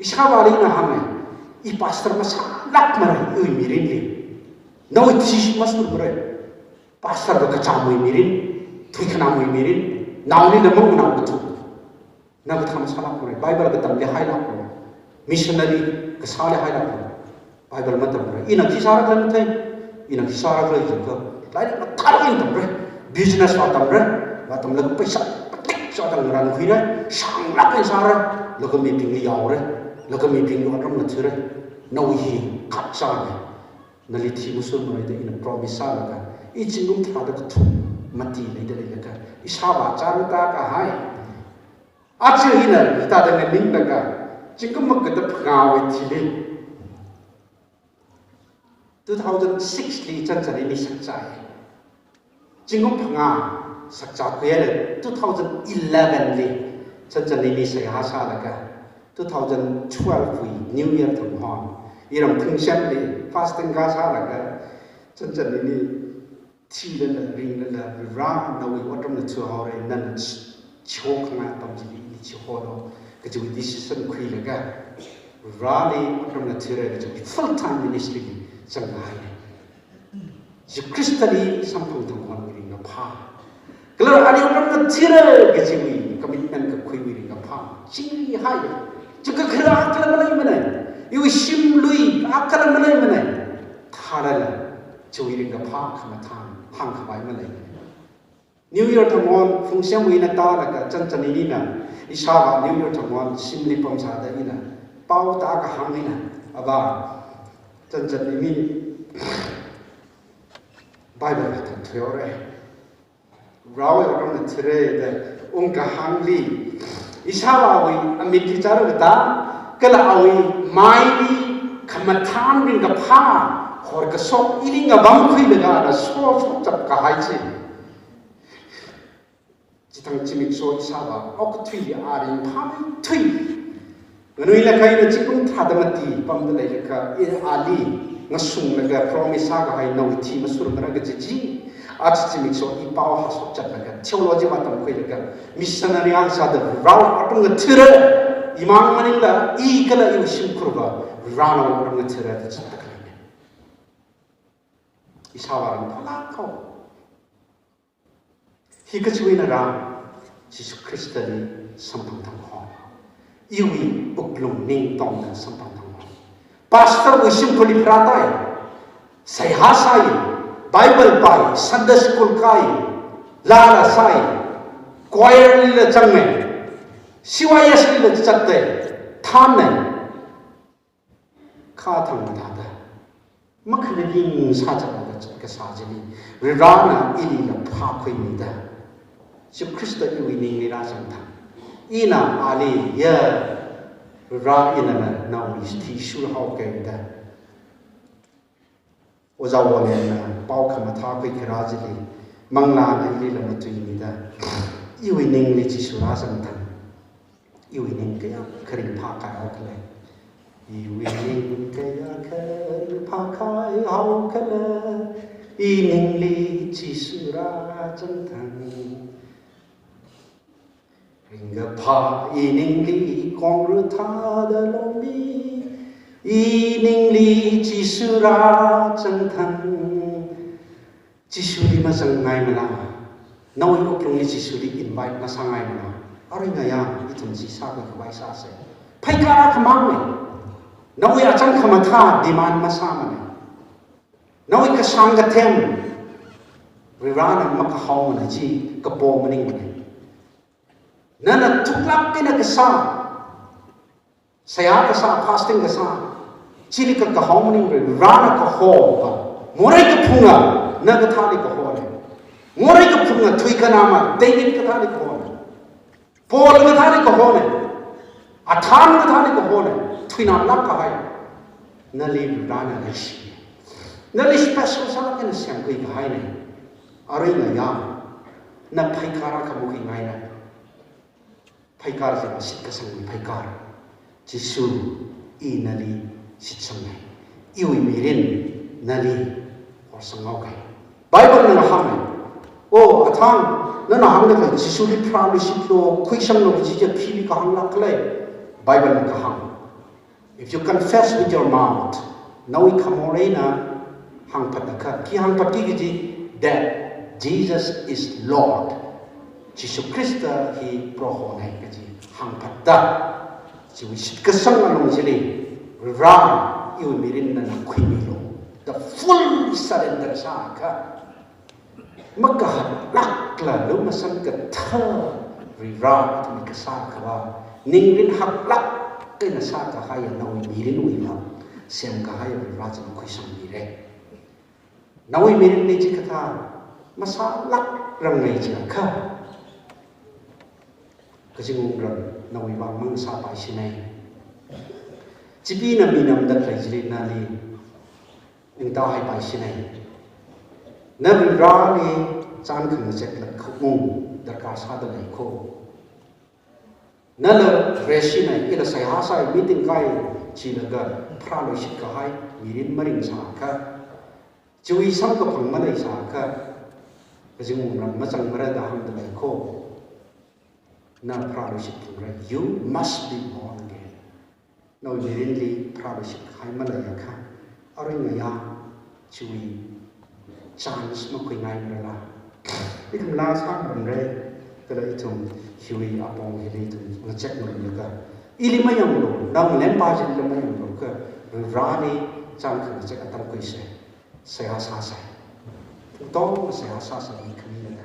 Ishāvāli ina hāngngai, I pastor masālākmara, iwui mirinli. Nawui thi masur mara. Pastor da kachāmwui mirin, thuikhanāmwui mirin, naoli lamang nao kathu. Na kathā masālākmara, Bible katamli hailākmara, missionary kasāli hailākmara, Bible matamra. Ina khi sāra khala mathei, ina khi sāra khala jikha, lairik mathālāk eina tamra, business vātamra, vātamlaga paisa patik sādang rankhuira, shānglāk eina sāra, laga mibingli yaora, laga mibingli otram ngathāra, nawui hi khat sāra. Nali thi masur mara da ina promise sālaga, i zingkum tharāda kathum mati leida leilaga, ishāvā chāra tākahai. Aja ina hithāda nganinglaga, zingkum maga da phangāwui thili, two thousand six li Chanchani ni sakchai. Zingkum phangā sakcha khuihaira, two thousand eleven li Chanchani ni seihā sālaga, two thousand twelve wui New Year thang hon, iram Phungshemli fasting kasālaga, Chanchani ni thilala, ringlala, Vare nawui otram ngathāhaora, nana chi-, chihokhangai atam chili ili chiholo, kajiwui decision khuilaga, Vareli otram ngathāra kajiwui full time ministry li zanghaira. Jishu Khristali samphang thang honwui ringkaphā, kala ali otram ngathāra kajiwui commitment kakhuiwui ringkaphā, chingri haira. Chikakhara kala maleimana. Iwui shimlui kala maleimana. Thālala, chiwui ringkaphā khamathān hāngkhavai maleimana. New Year thang hon, Phungshemwui eina tālaga, Chanchani nina, ishāvā New Year thang hon shimli pamsāda ina pao tākahāng eina, Avā, Chanchani ni Bible katam thuihaora, Varewui otram ngathāra da ungkahāngli, ishāvāwui amitli chāra katā, kala awui maili khamathān ringkaphā horkashok ili ngavamkhuilaga ana soshokchap kahai chi. Chithang zimiksho ishāvā okathuili a ringphāmeithui nganuilakha, ina zingkum tharāda mati pamda leilakha, i ali ngasunglaga promise sākahai nawui thi masur mara kaji chi, aja zimiksho i pao hashokchatlaga, theology vātamkhuilaga, missionary akha sāda Varewui otram ngathāra, imang maningla, i kala iwui shimkhurva, Varena otram ngathāra da zatda khaleina. Ishāvā ringphālāk haowa. Hi kachiwui eina rā, Jishu Khristali samphang thang hon. Iwui wuklung ningtongda samphang thang hon. Pastor wui shimkhurli pharātai, seihā sāi, Bible pāi, Sunday school kāi, laa la sāi, choir lila zangngai, C Y S lila zattai, thangnai. Kha thang mathāda, makhaleiling sāchatlaga zatkasā chili, Varena ilila phākhuimida, Jishu Khrista iwui ningli rāzang thang, ina ali ya, Vare ina nawui thi shurhaoki da, Ojā Wolenna pao khamathā khuikharā chili, manglāna ilila matuimida, iwui ningli Jishu rāzang thang, iwui ning kayākha ringphākahai haokhala. Iwui ning kayākha ringphākahai haokhala. I ningli Jishu rāzang thang. Ringkaphā i ningli kongra thāda lomi. I ningli Jishu rāzang thang. Jishuli mazangngaimana. Nawui wuklungli Jishuli invite masāngaimana. Arui ngayā, ithum chi sākhuikhavai sāsa. Pheikar akhamangna. Nawui achang khamathā demand masāmana. Nawui kashāng kathem Varena makahaomana chi kapo maningmana. Nana thuklāk eina kasā, seihā kasā, fasting kasā, chili kakahao maningmara, Varena kahopa. Morei kaphunga, na kathāli kahona. Morei kaphunga, thuikhanāma, David kathāli kahona. Paul kathāli kahona. Athan kathāli kahona. Thuinamlāk kahai. Nali Varena leishi. Nali special sālāk eina semkhui kahaina. Arui ngayā, na pheikar akha makhuingaina. Pheikar china shitkasangwui pheikar. Jishu, i nali shitsangngai. Iwui mirin nali horsanghaoki. Bible na kahāngngai. O, athang, nana hāngda khalei Jishuli pharāluishitlu, khuisanglu kaji chi khili kahānglāk khala. Bible na kahāng. If you confess with your mouth, nawui khamor eina hāngphatakha, khi hāngphatki kaji, that Jesus is Lord, Jishu Khrista hi Prohonei kaji hāngphatta, chiwui shitkasang alung chili, Varivara, iwui mirin nana khuimilu, the full surrender sākha, makahaklākla lumashan kathā Varivara ithumwui kasā akhava, ningrin haklāk eina sākahaiya nawui mirinwui vang semkahaiya Varivara china khuisangmira. Nawui mirinli chikathā masālākranga chiakha, kazingwungram nawui vang mang sāpaishinei. Chipee na minamda khalei chili nali ningtahaipaishinei. Na Varivarali chān khangachek latkhaung darkar sāda lei kho. Nala Vareshinei, ila seihā sāi, meeting kāi, chilaga pharāluishit kahai mirin maring sākha, chiwui samkaphang maleisākha, kazingwungram mazangmara da hāngda lei kho. Na pharāluishit phalungra, you must be born again. Nawui mirinli pharāluishit kahai maleiakha, arui ngayā chiwui chance makhuingai marala. Ithum laa sāngarumra, kala ithum hiwui apong hili ithum ngachek ngarumlaga, ili mayanglu, nang lempa chili mayanglu kha, Varivarali chān khangachek atam khuisa, seihā sāsa. Tongtong seihā sāsa, mi khamina da.